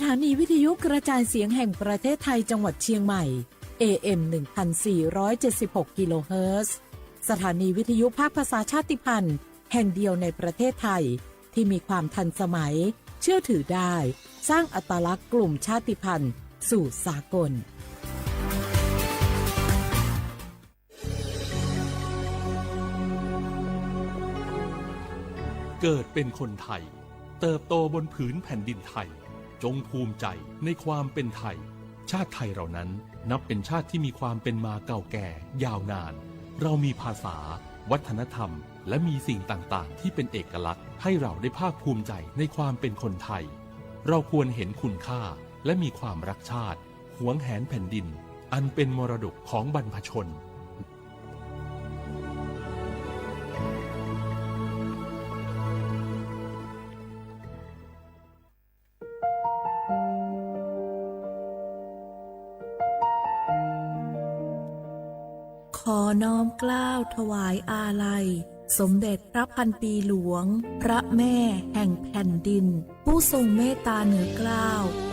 สถานีวิทยุกระจายเสียงแห่งประเทศไทยจังหวัดเชียงใหม่ เอ เอ็ม หนึ่งพันสี่ร้อยเจ็ดสิบหก กิโลเฮิรตซ์ สถานีวิทยุภาคภาษาชาติพันธุ์แห่งเดียวในประเทศไทย ที่มีความทันสมัย เชื่อถือได้ สร้างอัตลักษณ์กลุ่มชาติพันธุ์สู่สากล เกิดเป็นคนไทย เติบโตบนผืนแผ่นดินไทย จงภูมิใจในความเป็นไทย ชาติไทยเรานั้นนับเป็นชาติที่มีความเป็นมาเก่าแก่ยาวนาน เรามีภาษา วัฒนธรรม และมีสิ่งต่างๆ ที่เป็นเอกลักษณ์ ให้เราได้ภาคภูมิใจในความเป็นคนไทย เราควรเห็นคุณค่า และมีความรักชาติ หวงแหนแผ่นดิน อันเป็นมรดกของบรรพชน ขอน้อมเกล้าถวายอาลัย สมเด็จพระพันปีหลวง พระแม่แห่งแผ่นดิน ผู้ทรงเมตตาเหนือเกล้า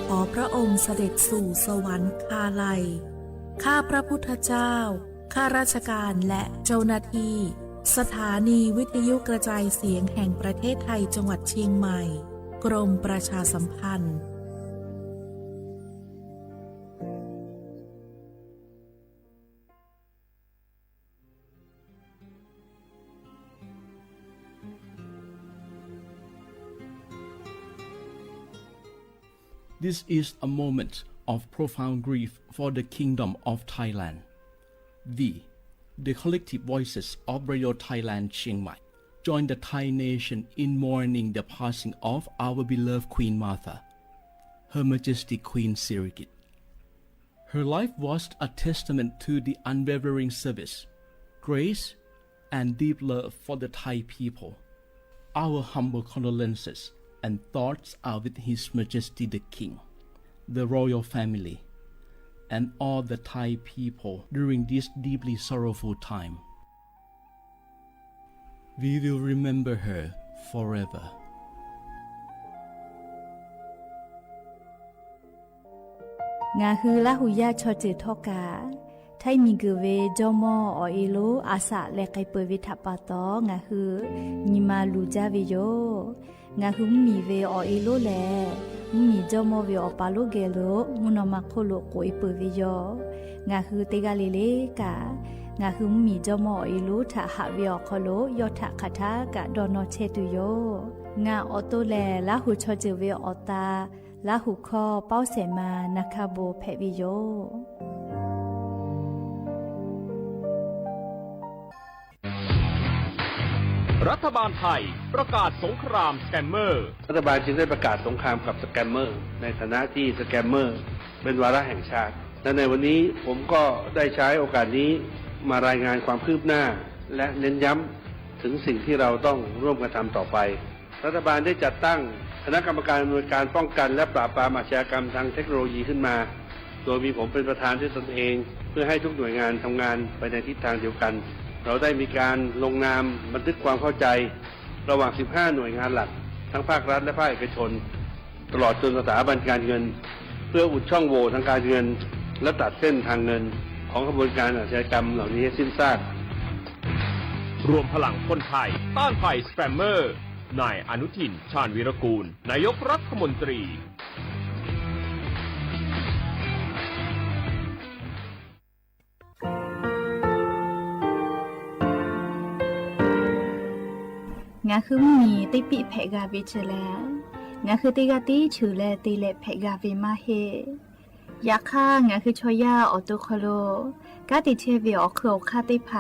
ขอพระองค์เสด็จสู่สวรรคาลัย ข้าพระพุทธเจ้า ข้าราชการและเจ้าหน้าที่ สถานีวิทยุกระจายเสียงแห่งประเทศไทยจังหวัดเชียงใหม่ กรมประชาสัมพันธ์ This is a moment of profound grief for the Kingdom of Thailand. We, the collective voices of Radio Thailand Chiang Mai, join the Thai nation in mourning the passing of our beloved Queen Mother, Her Majesty Queen Sirikit. Her life was a testament to the unwavering service, grace, and deep love for the Thai people. Our humble condolences and thoughts are with His Majesty the King, the royal family, and all the Thai people during this deeply sorrowful time. We will remember her forever. Ngaˬ hui Laˇ huˍ yaˇ chaw ceuˬ htawˇ kaꞈ, Htaiˇ miˬguiˬ ve jawˇmawˇ awˬ e lonˉ a shaꞈ leh k'ai peuˬ ve htaꞈ pa taw, ngaˬ hui nyi ma luˬ jaˇ ve yoˬ. Ngaˬ hui mvuhˇmiˬ ve awˬ e lonˉ lehˬ, mvuhˇmiˬ jawˇmawˇ ve awˬ pa lonˉ geh lo mvuhˇ naw ma hk'oˆ lo k'oꞈ e peuˬ ve yoˬ. Ngaˬ hui teˇ g'aˇ le le kaꞈ, ngaˬ hui mvuhˇmiˬ jawˇmawˇ awˬ e lonˉ htaꞈ haꞈ ve awˬ hk'aw lo yawˇ htaꞈ hk'aˬ htaˇ kaꞈ dawˇ nawˇ chehˇ tuˬ yoˬ. Ngaˬ awˬ to lehˬ, Laˇ huˍ chaw ceuˬ ve awˬ ta Laˇ huˍ hkawˇ Pawˇ Sehˍ ma Na hkaˇ bon hpehꞈ ve yoˬ. รัฐบาลไทยประกาศสงครามสแกมเมอร์ รัฐบาลจึงได้ประกาศสงครามกับสแกมเมอร์ ในฐานะที่สแกมเมอร์เป็นวาระแห่งชาติ และในวันนี้ผมก็ได้ใช้โอกาสนี้มารายงานความคืบหน้า และเน้นย้ำถึงสิ่งที่เราต้องร่วมกันทำต่อไป รัฐบาลได้จัดตั้งคณะกรรมการอำนวยการป้องกันและปราบปรามอาชญากรรมทางเทคโนโลยีขึ้นมา โดยมีผมเป็นประธานด้วยตนเอง เพื่อให้ทุกหน่วยงานทำงานไปในทิศทางเดียวกัน เราได้มีการลงนามบันทึกความเข้าใจ ระหว่าง สิบห้า หน่วยงานหลัก ทั้งภาครัฐและภาคเอกชน ตลอดจนสถาบันการเงิน เพื่ออุดช่องโหว่ทางการเงิน และตัดเส้นทางเงินของขบวนการอาชญากรรมเหล่านี้ให้สิ้นซาก รวมพลังคนไทยต้านภัยสแกมเมอร์ นายอนุทิน ชาญวีรกูล นายกรัฐมนตรี Ngaˬ hui mvuhˇmiˬ teˇ piˆ hpehꞈ g'a ve chi lehˬ, ngaˬ hui teˇ g'aˇ tiˉ cheuˬ leh te leh hpehꞈ g'a ve maˇ heˆ. Yaꞈ hk'aˇ, ngaˬ hui chaw yaˇ awˬ to hk'aw lo kanˉ te chehˇ ve awˬ hk'eun awˬ hk'aˇ teˇ hpaˍ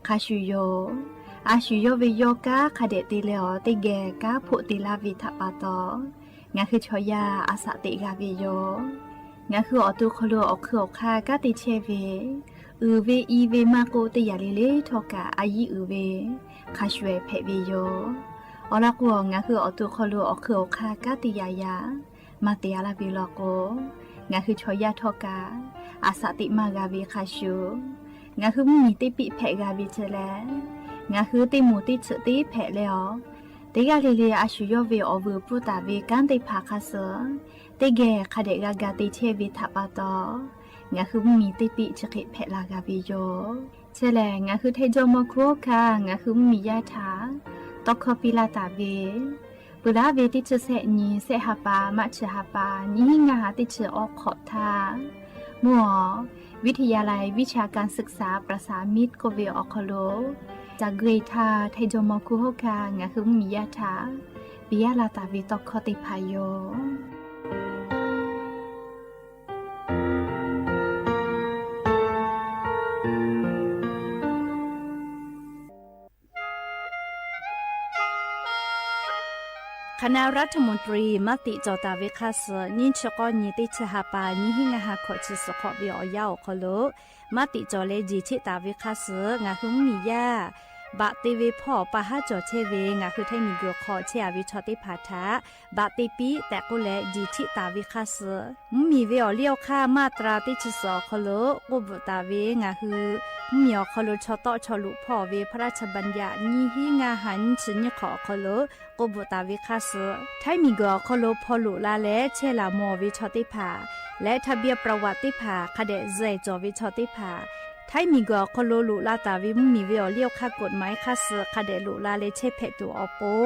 hk'a shuˍ yoˬ. A shuˍ yawˇ ve yawˇ kanˉ hk'a dehꞈ te leh awˬ teˇ geh kanˉ hpoˆ te laˇ ve htaꞈ pa taw, ngaˬ hui chaw yaˇ a shaꞈ teꞈ g'a ve yoˬ. Ngaˬ hui awˬ to hk'aw lo awˬ hk'eun awˬ hk'aˇ kanˉ te chehˇ ve, uiˍ ve i ve maˇ k'oˆ, teˇ yanˇ le le htawˇ kaꞈ a yiˇ uiˍ ve hk'a shuˍ ehˍ hpehꞈ ve yoˬ. Awˬ lawn k'o, ngaˬ hui awˬ to hk'aw lo awˬ hk'eun awˬ hk'aˇ kanˉ te yaꞈ yaꞈ maˇ te a laˇ ve law k'o, ngaˬ hui chaw yaˇ htawˇ kaꞈ a shaꞈ teꞈ maˇ g'a ve hk'a shuˍ, ngaˬ hui mvuhˇmiˬ teˇ piˆ hpehꞈ g'a ve chi lehˬ, ngaˬ hui teˇ moˍ teˇ tsuhꞈ teˇ hpehꞈ leh awˬ, teˇ g'aˇ le le a shuˍ yawˇ ve awˬ vuiˬ pfuhˇ taˍ ve kanˉ teˇ hpaˍ hk'a suh Teˇ geh hk'a dehꞈ g'a ga te chehˇ ve htaꞈ pa taw, ngaˬ hui mvuhˇmiˬ teˇ piˆ chi hk'e hpehꞈ la g'a ve yoˬ. Chi lehˬ, ngaˬ hui Htaiˍ jaw maw hkuˇ hawˉ hkanˇ ngaˬ hui mvuhˇmiˬ yaˇ htaꞈ tawˇ hkawˇ piˇ laˇ taˍ ve, peuˬ laˇ ve teˇ chi sehˆ nyi sehˆ ha pa, March ha pa, nyiˇ hinˉ ngaˇ ha teˇ chi awˇ hk'awꞈ htaˇ, mvuhˇ awˬ วิทยาลัยวิชาการศึกษาประสานมิตร k'oˆ ve awˬ hk'aw lo, ca gui htaˇ Htaiˍ jaw maw hkuˇ hawˉ hkanˇ ngaˬ hui mvuhˇmiˬ yaˇ htaꞈ piˇ laˇ taˍ ve tawˇ hkawˇ teˇ hpaˍ yoˬ. คณะรัฐมนตรี maˇ tiꞈ cawˬ taˍ ve hk'aˇ suh, nyiˇ chi k'awˇ nyi teˇ chi ha pa, nyiˇ hinˉ ngaˇ ha hkawꞈ chi suhˍ hk'awꞈ ve awˬ yanˇ awˬ hk'aw lo, maˇ tiꞈ cawˬ leh jeˬ cheˆ taˍ ve hk'aˇ suh, ngaˬ hui mvuhˇmiˬ yaˇ baꞈ te ve hpawˇ pa haˉ cawˬ chehˇ ve ngaˬ hui Htaiˇ miˬguiˬ hk'aw chehˇ a ve chaw teˇ hpaˍ htaꞈ baꞈ te piˇ tehꞈ k'oˆ leh jeˬ cheˆ taˍ ve hk'aˇ suh, mvuhˇmiˬ ve awˬ liˇ awˬ hk'aˇ มาตรา teˇ chi suhˍ awˬ hk'aw lo k'oˆ bvuhꞈ taˍ ve ngaˬ hui mvuhˇmiˬ awˬ hk'aw lo chaw tawˆ chaw luꞈ hpawˇ ve พระราชบัญญัติ nyiˇ hinˉ ngaˇ ha nyiˇ chi nyiˇ hk'awꞈ awˬ hk'aw lo k'oˆ bvuhꞈ taˍ ve hk'aˇ suh, Htaiˇ miˬguiˬ awˬ hk'aw lo hpaw loꞈ la leh chehˇ laˬ mawˬ ve chaw teˇ hpaˍ leh ทะเบียนประวัติ teˇ hpaˍ hk'a dehꞈ zuhˬ cawˬ ve chaw teˇ hpaˍ, Htaiˇ miˬguiˬ awˬ hk'aw lo loꞈ la taˍ ve mvuhˇmiˬ ve awˬ liˇ awˬ hk'aˇ กฎหมาย hk'aˇ suh hk'a dehꞈ loꞈ la leh chehˇ hpehꞈ tuˬ awˬ pon,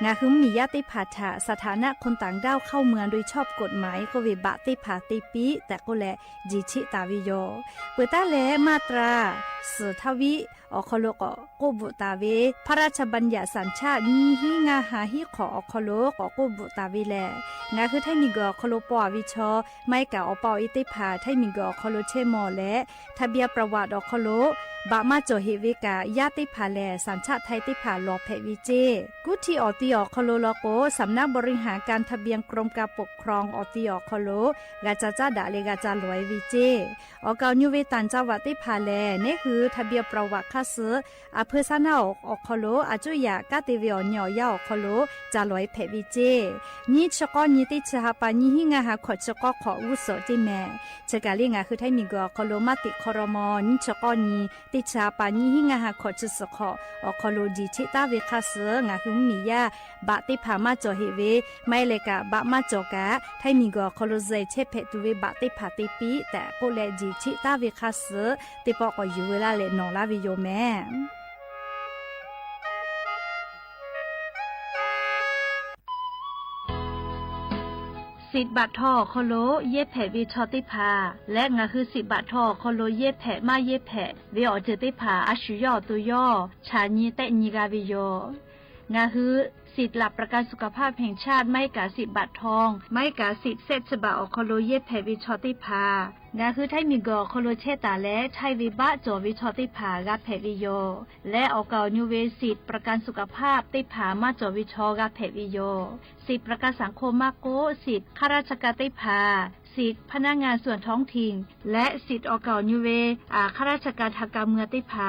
ngaˬ hui mvuhˇmiˬ yaˇ teˇ hpaˍ htaꞈ สถานะคนต่างด้าวเข้าเมืองโดยชอบกฎหมาย k'oˆ ve baꞈ teˇ hpaˍ te piˇ tehꞈ k'oˆ leh jeˬ cheˆ taˍ ve yoˬ. Peuˬ taˉ leh มาตรา suhˍ htaˇ viˆ awˬ hk'aw lo k'awꞈ k'oˆ bvuhꞈ taˍ ve พระราชบัญญัติสัญชาติ nyiˇ hinˉ ngaˇ ha hiˉ hk'awꞈ awˬ hk'aw lo k'awꞈ k'oˆ bvuhꞈ taˍ ve lehˬ, ngaˬ hui Htaiˇ miˬguiˬ awˬ hk'aw lo paw a ve chaw, maˇ heˆ kaꞈ awˬ pa awˬ e teˇ hpaˍ Htaiˇ miˬguiˬ awˬ hk'aw lo chehˇ mawˬ leh ทะเบียนประวัติ awˬ hk'aw lo baꞈ maˇ cawˬ heꞈ ve kaꞈ, yaˇ teˇ hpaˍ lehˬ สัญชาติไทย teˇ hpaˍ lawˬ hpehꞈ ve ceˇ. Kuˇ htiˇ awˬ ti awˬ hk'aw lo law k'o, สำนักบริหารการทะเบียน กรมการปกครอง awˬ ti awˬ hk'aw lo g'a ca caˇ daꞈ leh g'a ca lawˬ e ve ceˇ. Awˬ kaˍ awˬ nyu ve ต่างจังหวัด teˇ hpaˍ lehˬ, neˉ hui ทะเบียนประวัติ hk'aˇ suh a hpeu saˉ naˉ awˬ hk'aw lo a cuˇ yaꞈ kanˉ te ve awˬ nyi awˬ yanˇ awˬ hk'aw lo ca lawˬ e hpehꞈ ve ceˇ. Nyiˇ chi k'awˇ nyi teˇ chi ha pa, nyiˇ hinˉ ngaˇ ha hkawꞈ chi k'awˇ hk'awꞈ g'uˇ suhˍ ceˇ mehˍ. Chi kaˬ le ngaˬ hui Htaiˇ miˬguiˬ awˬ hk'aw lo maˇ tiꞈ hk'aw raw maw, nyiˇ chi k'awˇ nyi teˇ chi ha pa, nyiˇ hinˉ ngaˇ ha hkawꞈ chi suhˍ hk'awꞈ awˬ hk'aw lo jeˬ cheˆ taˉ ve hk'aˇ suh, ngaˬ hui mvuhˇmiˬ yaˇ baꞈ teˇ hpaˍ maˇ cawˬ heꞈ ve, maˇ heˆ leh kaꞈ baꞈ maˇ cawˬ kaꞈ, Htaiˇ miˬguiˬ awˬ hk'aw lo zuhˬ chehˇ hpehꞈ tuˬ ve baꞈ teˇ hpaˍ te piˇ tehꞈ k'oˆ leh jeˬ cheˆ taˉ ve hk'aˇ suh, teˇ pawˆ k'awꞈ yuˬ veu laˇ leh nawˬ laˇ ve yoˬ mehˍ. Siꞈ baꞈ htaw awˬ hk'aw lo yehˇ hpehꞈ ve chaw teˇ hpaˍ leh ngaˬ hui siꞈ baꞈ htaw awˬ hk'aw lo yehˇ hpehꞈ maˇ yehˇ hpehꞈ ve awˬ ceuˬ teˇ hpaˍ a shu yawˇ awˬ to yawˇ chaꞈ nyi tehˆ nyi g'a ve yoˬ. Ngaˬ hui สิทธิ์หลักประกันสุขภาพแห่งชาติ maˇ heˆ kaꞈ siꞈ baꞈ htaw, maˇ heˆ kaꞈ siꞈ sehˆ chi baꞈ awˬ hk'aw lo yehˇ hpehꞈ ve chaw teˇ hpaˍ, ngaˬ hui Htaiˇ miˬguiˬ awˬ hk'aw lo chehˇ taˍ leh chaiˇ ve baˆ cawˬ ve chaw teˇ hpaˍ g'a hpehꞈ ve yoˬ. Leh awˬ kaˍ awˬ nyu ve สิทธิ์ประกันสุขภาพ teˇ hpaˍ maˇ cawˬ ve chaw g'a hpehꞈ ve yoˬ. Siꞈ ประกันสังคม maˇ k'oˆ, siꞈ ข้าราชการ teˇ hpaˍ, siꞈ พนักงานส่วนท้องถิ่น leh siꞈ awˬ kaˍ awˬ nyu ve ข้าราชการทางการเมือง teˇ hpaˍ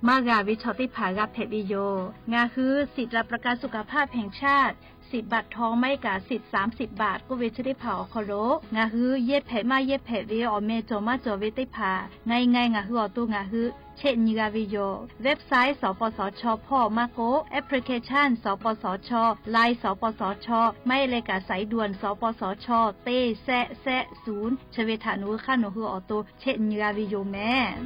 maˇ g'a ve chaw teˇ hpaˍ g'a hpehꞈ ve yoˬ. Ngaˬ hui สิทธิ์หลักประกันสุขภาพแห่งชาติ siꞈ baꞈ htaw maˇ heˆ kaꞈ siꞈ สามสิบบาท k'oˆ ve chi teˇ hpaˍ awˬ hk'aw lo ngaˬ hui yehˇ hpehꞈ maˇ yehˇ hpehꞈ ve awˬ meh cawˬ maˇ cawˬ ve teˇ hpaˍ ngaˬ ngaˬ ngaˬ hui awˬ to ngaˬ hui chehˆ nyi g'a ve yoˬ. Website สปสช hpawˇ maˇ k'oˆ, application สปสช, Line สปสช, maˇ heˆ leh kaꞈ สายด่วน สปสช teˇ sehˆ sehˆ ศูนย์ chi ve htaꞈ nawˬ hui hk'aˇ nawˬ hui awˬ to chehˆ nyi g'a ve yoˬ mehˍ.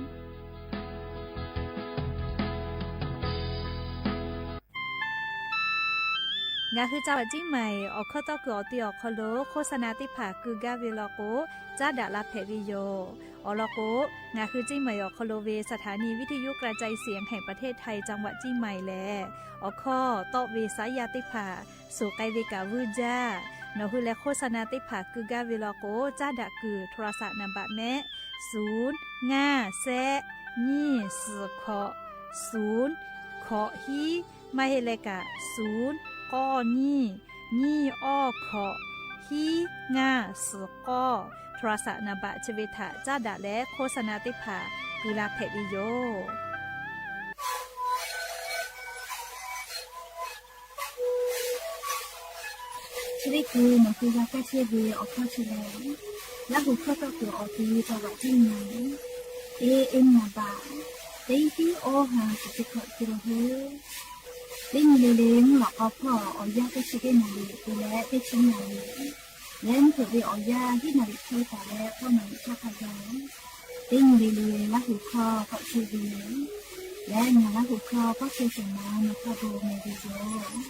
Ngaˬ hui จังหวัดเชียงใหม่ awˬ hkawˇ tawˇ kuiˬ awˬ ti awˬ hk'aw lo โฆษณา teˇ hpaˍ keu gaˇ ve law k'o, caˉ daꞈ la hpehꞈ ve yoˬ. Awˬ lawn k'o, ngaˬ hui เชียงใหม่ awˬ hk'aw lo ve สถานีวิทยุกระจายเสียงแห่งประเทศไทย จังหวัดเชียงใหม่ lehˬ, awˬ hkawˇ tawˆ ve saˉ yaˇ teˇ hpaˍ suhˍ k'ai ve kaꞈ vuiˇ jaˇ. Nawˬ hui leh โฆษณา teˇ hpaˍ keu gaˇ ve law k'o, caˉ daꞈ kuiˬ โทรศัพท์ นามบัตร mehˆ, ศูนย์ห้าแซะ nyiˇ suhˍ hkawꞈ, ศูนย์ hkawꞈ hiˉ, maˇ heˆ leh kaꞈ ศูนย์ k'awˇ nyiˇ, nyiˇ awˇ hkawꞈ, hiˉ ngaˇ suhˍ k'awˇ, โทรศัพท์ นามบัตร chi ve htaꞈ caˉ daꞈ leh โฆษณา teˇ hpaˍ keu la hpehꞈ ve yoˬ. Chi teˇ hkui nawˬ hui g'a kaˇ chehˇ ve awˬ hkawˇ chi lehˬ, Laˇ huˍ hkawˇ tawˇ kuiˬ awˬ ti จังหวัดเชียงใหม่ AM นามบัตร teˇ tiˉ awˇ ha chi teˇ hkawꞈ te la hoˉ. Teˇ nyi le le mvuhˇ lawꞈ k'aw hpawˇ awˬ yanˇ teˇ chi teˇ naˍ riˍ te leh teˇ chi naˍ riˍ Leh mvuhˇ hpeuꞈ ve awˬ yanˇ hiˉ naˍ riˍ hk'e taˍ leh k'awˇ naˍ riˍ htaˇ hk'a gaˬ, teˇ nyi le le Laˇ huˍ hkawˇ k'awꞈ ce ve yoˬ. Leh ngaˬ Laˇ huˍ hkawˇ k'awꞈ ce shehˍ ma nawˬ hk'a bon meh ve yoˬ.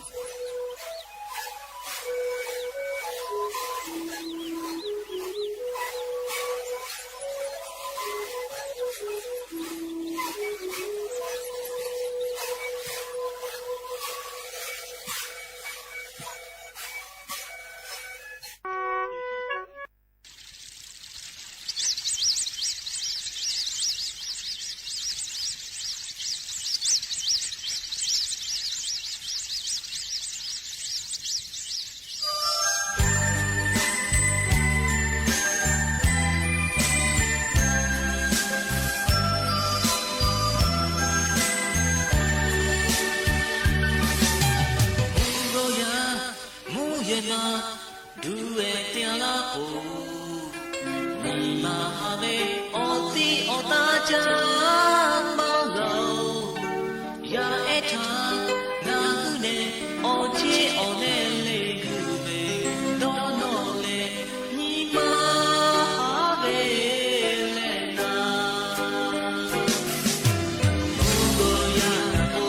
Mvuhˇ g'awˇ yaˇ mvuhˇ yehˬ ma duˬ-e te-a laˇ k'o, nyi ma haꞈ ve awˬ tiˉ awˬ taˇ caˇ maˇ g'a-oˬ. Yaˇ ehˉ htaꞈ ngaˬ hui lehˬ, awˬ ceˇ awˬ nehˇ le g'uiˬ ve dawˇ nawˇ leh, nyi ma haꞈ ve leh naˍ, mvuhˇ g'awˇ yaˇ k'o,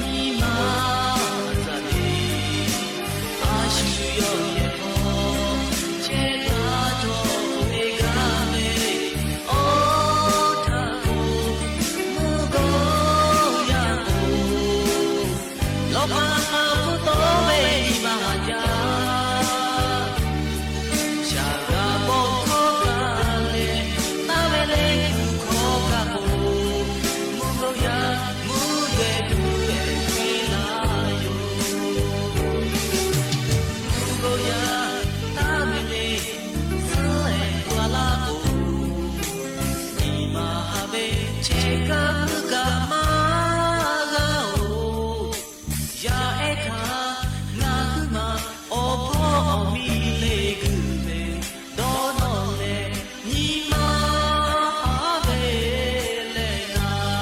nyi ma haꞈ taˍ ve, a shu yawˇ yehˬ hk'aw chehˇ taˍ cawˬ ve g'a ve, awˬ htaˇ k'o, mvuhˇ g'awˇ yaˇ k'o, lawˬ k'aˉ k'aˉ hpu tawˇ ve nyi ma haꞈ jaˇ. Shaˍ g'a bawˆ hkawˇ kaꞈ leh, taˇ ve le kuˬ hkawˇ kaꞈ k'o, mvuhˇ g'awˇ yaˇ mvuhˇ geh tuˬ leh tuˬ-e laˇ yoˬ. Mvuhˇ g'awˇ yaˇ taˇ ve le suhˉ leh g'a laˇ k'o, nyi ma haꞈ ve chehˇ kaˇ puiˉ kaꞈ maˇ g'a-oˬ. Yaˇ ehˉ htaꞈ ngaˬ hui maˬ awˬ hpawˇ awˬ miˇ le g'uiˬ ve dawˇ nawˇ leh, nyi ma haꞈ ve leh naˍ,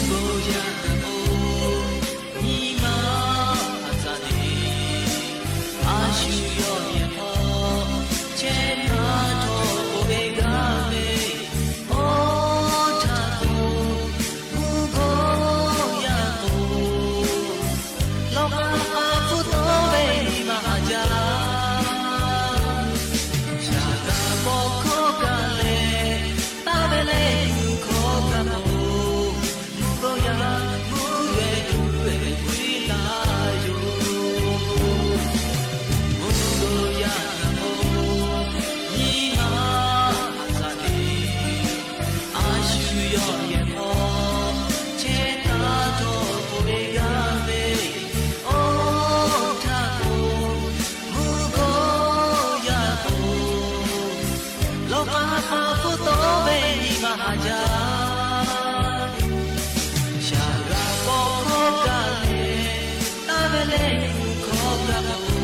mvuhˇ g'awˇ yaˇ k'o, nyi ma haꞈ taˍ ve, a shu yawˇ yehˬ hk'aw chehˇ taˍ cawˬ ve g'a ve, awˬ htaˇ k'o, mvuhˇ g'awˇ yaˇ k'o, lawˬ k'aˉ k'aˉ hpu tawˇ ve nyi ma haꞈ jaˇ. Shaˍ g'a bawˆ hkawˇ kaꞈ leh, taˇ ve le kuˬ hkawˇ kaꞈ k'o, mvuhˇ g'awˇ yaˇ mvuhˇ geh tuˬ leh tuˬ-e laˇ yoˬ. Mvuhˇ g'awˇ yaˇ k'o, nyi ma haꞈ taˍ ve, a shu yawˇ yehˬ hk'aw chehˇ taˍ cawˬ ve g'a ve, awˬ htaˇ k'o, mvuhˇ g'awˇ yaˇ k'o, lawˬ k'aˉ k'aˉ hpu tawˇ ve nyi ma haꞈ jaˇ. Shaˍ g'a bawˆ hkawˇ kaꞈ leh, taˇ ve le kuˬ hkawˇ kaꞈ k'o,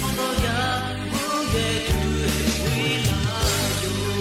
mvuhˇ g'awˇ yaˇ mvuhˇ geh tuˬ leh tuˬ-e laˇ yoˬ.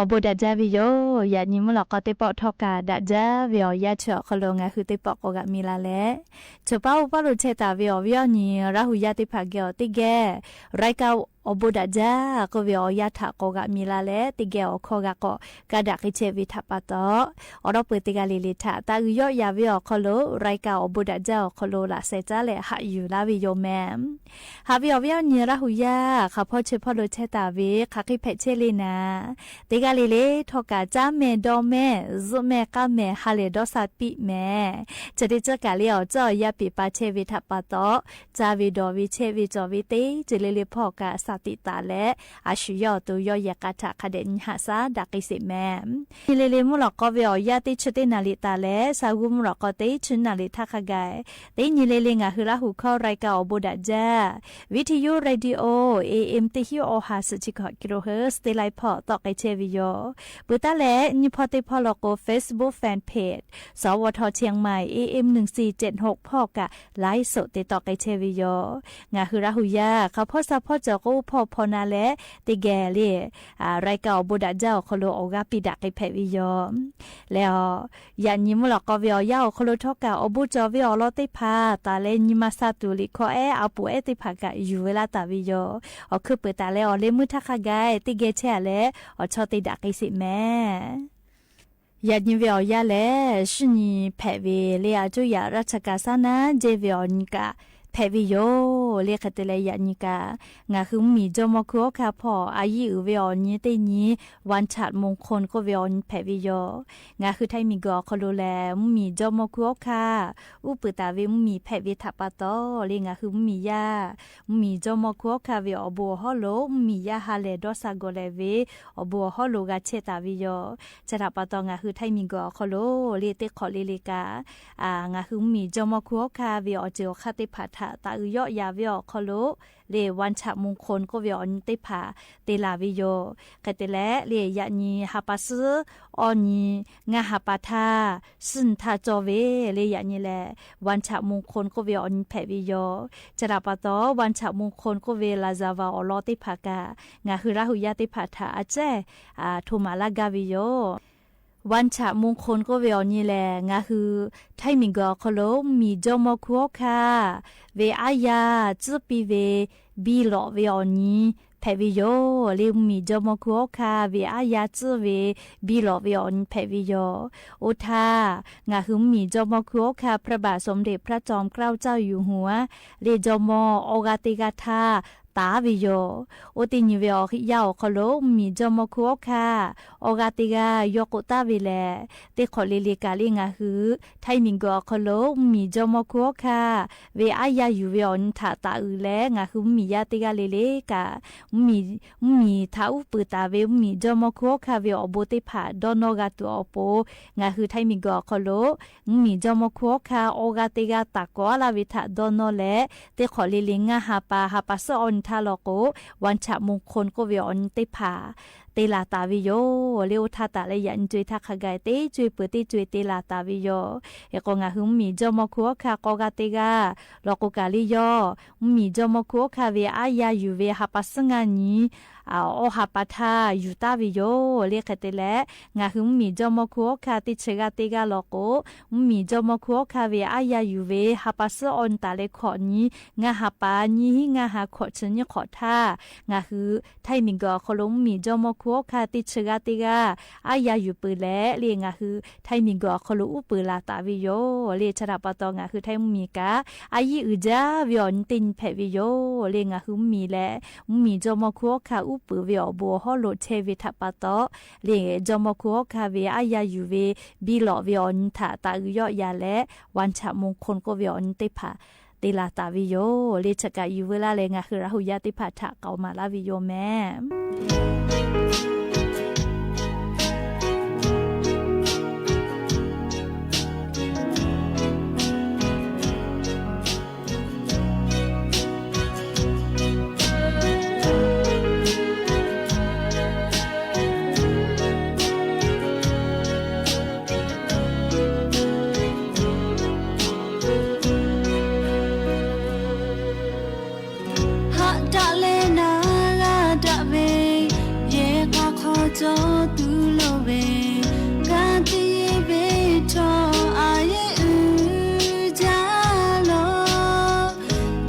Awˬ bon daꞈ jaˇ ve yoˬ. Yaꞈ nyi mvuhˇ lawꞈ k'aw teˇ pawˆ htawˇ kaꞈ daꞈ jaˇ ve awˬ yanˇ chi awˬ hk'aw lo ngaˬ hui teˇ pawˆ k'awꞈ g'a mi la leh, chaw paˉ oˇ paˉ lo chehˇ taˍ ve awˬ viˉ awˬ nyi Laˇ hu yaˇ teˇ hpaˍ geh awˬ teˇ geh รายการ Awˬ bon daꞈ jaˇ k'oˆ ve awˬ yanˇ htaꞈ k'awꞈ g'a mi la leh, teˇ geh awˬ hkawˇ g'a k'awꞈ ka daꞈ k'ai chehˇ ve htaꞈ pa taw, awˬ lawn peu teˇ g'aˇ le le htaꞈ taˇ g'uiˬ yawˆ yan ve awˬ hk'aw lo รายการ Awˬ bon daꞈ jaˇ awˬ hk'aw lo laꞈ sheh caˉ leh haꞈ yuˬ laˇ ve yoˬ mehˍ. Haꞈ ve awˬ viˉ awˬ nyi Laˇ hu yaˇ hk'aˬ hpawˇ chi hpawˇ lo chehˇ taˍ ve hk'aˬ hk'e hpehꞈ chehˇ le naˍ, teˇ g'aˇ le le htawˇ kaꞈ caˉ mehˇ dawˇ mehˇ zuhˆ mehˇ k'aˉ mehˍ ha lehˬ dawˇ sha piˇ mehˍ. Chi teˇ ceuˬ kaꞈ le awˬ ceuˬ awˬ yanˇ piˍ pa chehˇ ve htaꞈ pa taw, caˇ ve dawˬ ve chehˇ ve cawˬ ve teˇ ceuˬ le le hpawˇ kaꞈ shaˍ tiꞈ taˍ leh, a shu yawˇ awˬ to yawˇ yehˬ k'a htaꞈ hk'a dehꞈ nyi haꞈ shaˉ daꞈ k'ai sheˍ mehˍ. Nyi le le mvuhˇ lawꞈ k'aw ve awˬ yanˇ teˇ chi teˇ naˍ riˍ taˍ leh, sa g'uˇ mvuhˇ lawꞈ k'aw teˇ chi naˍ riˍ htaˇ hk'a gaˬ, teˇ nyi le le ngaˬ hui Laˇ hu hkawˇ รายการ Awˬ bon daꞈ jaˇ, Viˇ hti yuˇ radio A M teˇ hinˉ awˬ ha suhˍ chi hkawꞈ kilohertz teˇ laiˉ hpawˇ tawˆ k'ai chehˇ ve yoˬ. Peuˬ taˉ leh nyi hpawˇ teˇ hpawˇ lo k'o Facebook fan page สวท Chiang Mai A M หนึ่งสี่เจ็ดหก hpawˇ kaꞈ ไลฟ์สด te tawˆ k'ai chehˇ ve yoˬ. Ngaˬ hui Laˇ hu yaˇ hk'aˬ hpawˇ sha hpawˇ cawˬ k'o, hpawˇ hpawˇ na leh teˇ geh le รายการ Awˬ bon daꞈ jaˇ awˬ hk'aw lo awˬ g'aˇ piˇ daꞈ k'ai hpehꞈ ve yoˬ. Leh a, yaꞈ nyi mvuhˇ lawꞈ k'aw ve awˬ yanˇ awˬ hk'aw lo htawˇ kaꞈ awˬ bon cawˬ ve awˬ lawn teˇ hpaˍ taˍ leh, nyi ma sha tuˬ liꞈ hkawˇ ehˉ a poˍ ehˉ teˇ hpaˍ kaꞈ yuˬ ve laˇ taˍ ve yoˬ. Awˬ hkui peuˬ taˍ leh awˬ leh meuˇ htaˇ hk'a gaˬ teˇ geh chehˇ a leh awˬ chawˇ te daꞈ k'ai sheˍ mehˍ. Yaꞈ nyi ve awˬ yanˇ lehˬ, shu nyi hpehꞈ ve le, a coˇ yaꞈ ราชการ saˉ naˉ jehˇ ve awˬ nyi kaꞈ hpehꞈ ve yoˬ le. Hk'e te leh, yaꞈ nyi kaꞈ ngaˬ hui mvuhˇmiˬ jawˇmawˇ hkunˉ hawˉ hkanˇ hpawˇ a yiˇ uiˍ ve awˬ nyi teˇ nyi วันฉลองมงคล k'oˆ ve awˬ nyi hpehꞈ ve yoˬ. Ngaˬ hui Htaiˇ miˬguiˬ awˬ hk'aw lo lehˬ, mvuhˇmiˬ jawˇmawˇ hkunˉ hawˉ hkanˇ uˉ peunˍ taˍ ve mvuhˇmiˬ hpehꞈ ve htaꞈ pa taw le, ngaˬ hui mvuhˇmiˬ yaˇ, mvuhˇmiˬ jawˇmawˇ hkunˉ hawˉ hkanˇ ve awˬ bon awˬ hawˉ lo mvuhˇmiˬ yaˇ ha lehˬ dawˇ sha gawˬ lehˬ ve awˬ bon awˬ hawˉ lo g'a chehˇ taˍ ve yoˬ. Chi htaꞈ pa taw, ngaˬ hui Htaiˇ miˬguiˬ awˬ hk'aw lo le teˇ hk'awꞈ le le kaꞈ, ngaˬ hui mvuhˇmiˬ jawˇmawˇ hkunˉ hawˉ hkanˇ ve awˬ ceuˬ awˬ hk'aˇ teˇ hpaˍ htaꞈ taˍ uiˍ yawˆ yan ve awˬ hk'aw lo le วันฉลองมงคล k'oˆ ve awˬ nyi teˇ hpaˍ te laˬ ve yoˬ. Hk'e te leh le, yaꞈ nyi ha pa suhˉ awˇ nyi ngaˇ ha pa htaˇ, suhˉ nyi htaˇ cawˇ ve le, yaꞈ nyi lehˬ วันฉลองมงคล k'oˆ ve awˬ nyi hpehꞈ ve yoˬ. Chi htaꞈ pa taw, วันฉลองมงคล k'oˆ ve laˍzaˍvaˍ awˬ lawn teˇ hpaˍ kaꞈ ngaˬ hui Laˇ huˍ yaˇ teˇ hpaˍ htaꞈ a cehˇ hto maˍ laˇ gaˇ ve yoˬ. วันฉลองมงคล k'oˆ ve awˬ nyi lehˬ, ngaˬ hui Htaiˇ miˬguiˬ awˬ hk'aw lo mvuhˇmiˬ jawˇmawˇ hkunˉ hawˉ hkanˇ ve aˉ yaˇ tcuhˉ piˇ ve biˇ lawꞈ ve awˬ nyi hpehꞈ ve yoˬ le. Mvuhˇmiˬ jawˇmawˇ hkunˉ hawˉ hkanˇ ve aˉ yaˇ tcuhˉ ve biˇ lawꞈ ve awˬ nyi hpehꞈ ve yoˬ. Oˇ htaˇ, ngaˬ hui mvuhˇmiˬ jawˇmawˇ hkunˉ hawˉ hkanˇ พระบาทสมเด็จพระจอมเกล้าเจ้าอยู่หัว le jawˇmawˇ awˬ g'aˇ teˇ g'aˇ htaˇ taˍ ve yoˬ. Oˇ teˇ nyi ve awˬ yanˇ awˬ hk'aw lo mvuhˇmiˬ jawˇmawˇ hkunˉ hawˉ hkanˇ awˬ g'aˇ teˇ g'aˇ yawˇ k'oˆ taˍ ve lehˬ, teˇ hk'awꞈ le le kaꞈ le ngaˬ hui Htaiˇ miˬguiˬ awˬ hk'aw lo mvuhˇmiˬ jawˇmawˇ hkunˉ hawˉ hkanˇ ve aˉ yaˇ yuˬ ve awˬ nyi htaꞈ taˍ uiˍ leh, ngaˬ hui mvuhˇmiˬ yaˇ teˇ g'aˇ le le kaꞈ mvuhˇmiˬ, mvuhˇmiˬ htaꞈ uˉ peunˍ taˍ ve mvuhˇmiˬ jawˇmawˇ hkunˉ hawˉ hkanˇ ve awˬ bon teˇ hpaˍ dawˇ nawˇ g'a tuˬ awˬ pon, ngaˬ hui Htaiˇ miˬguiˬ awˬ hk'aw lo mvuhˇmiˬ jawˇmawˇ hkunˉ hawˉ hkanˇ awˬ g'aˇ teˇ g'aˇ taˍ kawˍ laˇ ve htaꞈ dawˇ nawˇ leh, teˇ hk'awꞈ le le ngaˇ ha pa, ha pa suhˉ awˇ nyi htaˇ law k'o, วันฉลองมงคล k'oˆ ve awˬ nyi teˇ hpaˍ te laˬ taˍ ve yoˬ le. Oˇ htaˇ taˍ leh yaꞈ nyi co-e htaˇ hk'a gaˬ teˇ co-e peuˬ teˇ co-e te laˬ taˍ ve yoˬ. Hk'e k'o, ngaˬ hui mvuhˇmiˬ jawˇmawˇ hkunˉ hawˉ hkanˇ k'awˇ g'aˇ teˇ g'aˇ law k'o kaꞈ le, yawˇ mvuhˇmiˬ jawˇmawˇ hkunˉ hawˉ hkanˇ ve aˉ yaˇ yuˬ ve ha pa suhˉ ngaˇ nyi awˇ ha pa htaˇ yuˬ taˍ ve yoˬ le. Hk'e te leh, ngaˬ hui mvuhˇmiˬ jawˇmawˇ hkunˉ hawˉ hkanˇ teˇ chi g'aˇ teˇ g'aˇ law k'o, mvuhˇmiˬ jawˇmawˇ hkunˉ hawˉ hkanˇ ve aˉ yaˇ yuˬ ve ha pa suhˉ awˇ nyi taˍ leh hkawꞈ nyi ngaˇ ha pa nyiˇ hinˉ ngaˇ ha hkawꞈ chi nyiˇ hk'awꞈ htaˇ, ngaˬ hui Htaiˇ miˬguiˬ awˬ hk'aw lo mvuhˇmiˬ jawˇmawˇ hkunˉ hawˉ hkanˇ teˇ chi g'aˇ teˇ g'aˇ aˉ yaˇ yuˬ peuˬ leh le, ngaˬ hui Htaiˇ miˬguiˬ awˬ hk'aw lo uˉ peunˍ laˬ taˍ ve yoˬ le. Chi htaꞈ pa taw, ngaˬ hui Htaiˇ mvuhˇmiˬ kaꞈ a yiˇ uiˍ jaˇ ve awˬ nyi teˇ nyi hpehꞈ ve yoˬ le. Ngaˬ hui mvuhˇmiˬ lehˬ, mvuhˇmiˬ jawˇmawˇ hkunˉ hawˉ hkanˇ uˉ peunˍ ve awˬ bon awˬ hawˉ lo chehˇ ve htaꞈ pa taw le, jawˇmawˇ hkunˉ hawˉ hkanˇ ve aˉ yaˇ yuˬ ve biˇ lawꞈ ve awˬ nyi htaꞈ taˍ uiˍ yawˆ yan leh, วันฉลองมงคล k'oˆ ve awˬ nyi teˇ hpaˍ te laˬ taˍ ve yoˬ le. Chi kaꞈ yuˬ veu laˇ leh, ngaˬ hui Laˇ huˍ yaˇ teˇ hpaˍ htaꞈ k'aoˍ maˍ laˇ ve yoˬ mehˍ. Haꞈ daꞈ leh naˍ g'a daꞈ ve, yehˬ k'a hk'aw cawˬ tuˬ loˍ ve, ka tiꞈ yeˬ ve htawˇ a yeˇ uiˍ jaˇ lawˬ.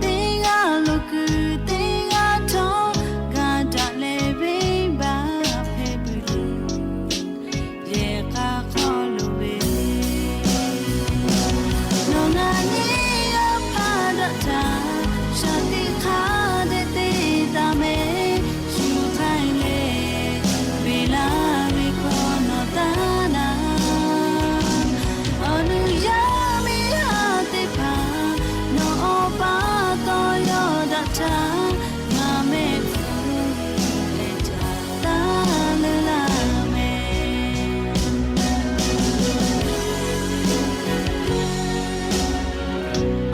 Teˇ g'aˇ lo kuiˬ teˇ g'aˇ htawˇ, g'a daꞈ leh venˇbaˆ hpehꞈ peuˬ tuˬ, yehˬ k'a hk'aw loˍ ve, nawˬ ngaˬ nyi a hpaˇ daꞈ htaꞈ shaˍ tiꞈ hk'a dehꞈ te taˍ mehˍ. Shu hk'aˇ leh, ve laˇ ve hkawˇ nawˬ taˇ naˍ. Awˬ nuˇ yaˇ miˇ haˉ teˇ hpaˍ, nawˬ awˬ pa taw yawˇ daꞈ htaˇ, ngaˬ mehˆ hpfuhˇ leh caˇ taˍ leuˬ laˇ mehˍ.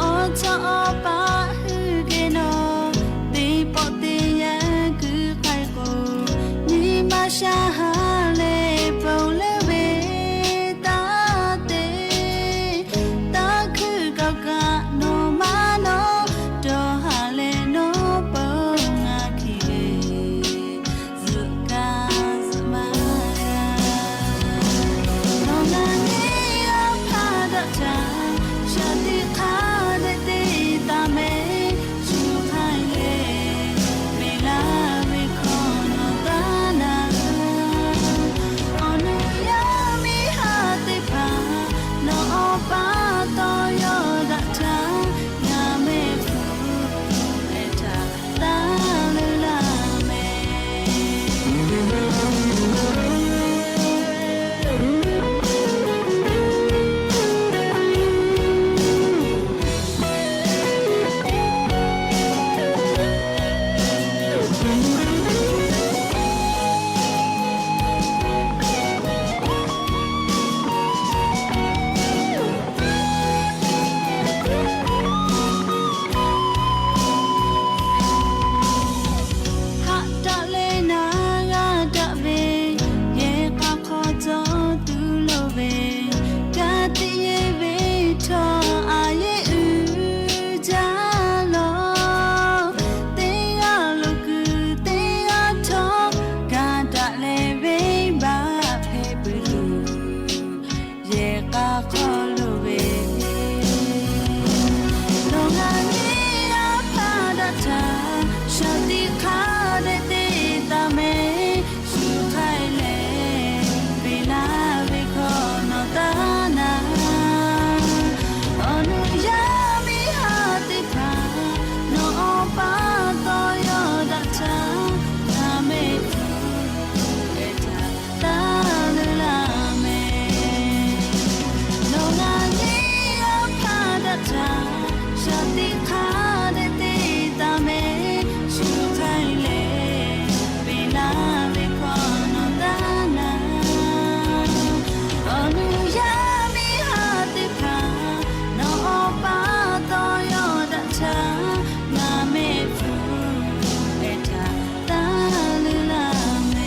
Awˬ chawˇ awˬ paˆ hui geh nawˬ, teˇ pawˆ teˇ yanˇ kuiˬ k'ai k'o, nyi ma sha ha leh ponˬ leuˉ ve taˇ te. Taˇ hkuiˇ kaꞈ kaꞈ nawˬ maˇ nawˬ, dawˬ haˍ leh nawˬ peuˬ ngaˬ hkiˬ ve, zuhꞈ kaꞈ zuhꞈ maˇ g'a. Nawˬ ngaˬ nyi a hpaˇ daꞈ htaꞈ shaˍ tiꞈ hk'a dehꞈ te teˇ hk'aˇ te te taˍ mehˍ, shu hk'ai leh peꞈ laˇ ve hkawˇ nawˬ taˇ na. Awˬ nu yaˇ miˇ haˉ teˇ hpaˍ, nawˬ awˬ pa taw yawˇ daꞈ htaˇ, ngaˬ mehˆ hpu leh htaꞈ taˇ leuˉ laˇ mehˍ.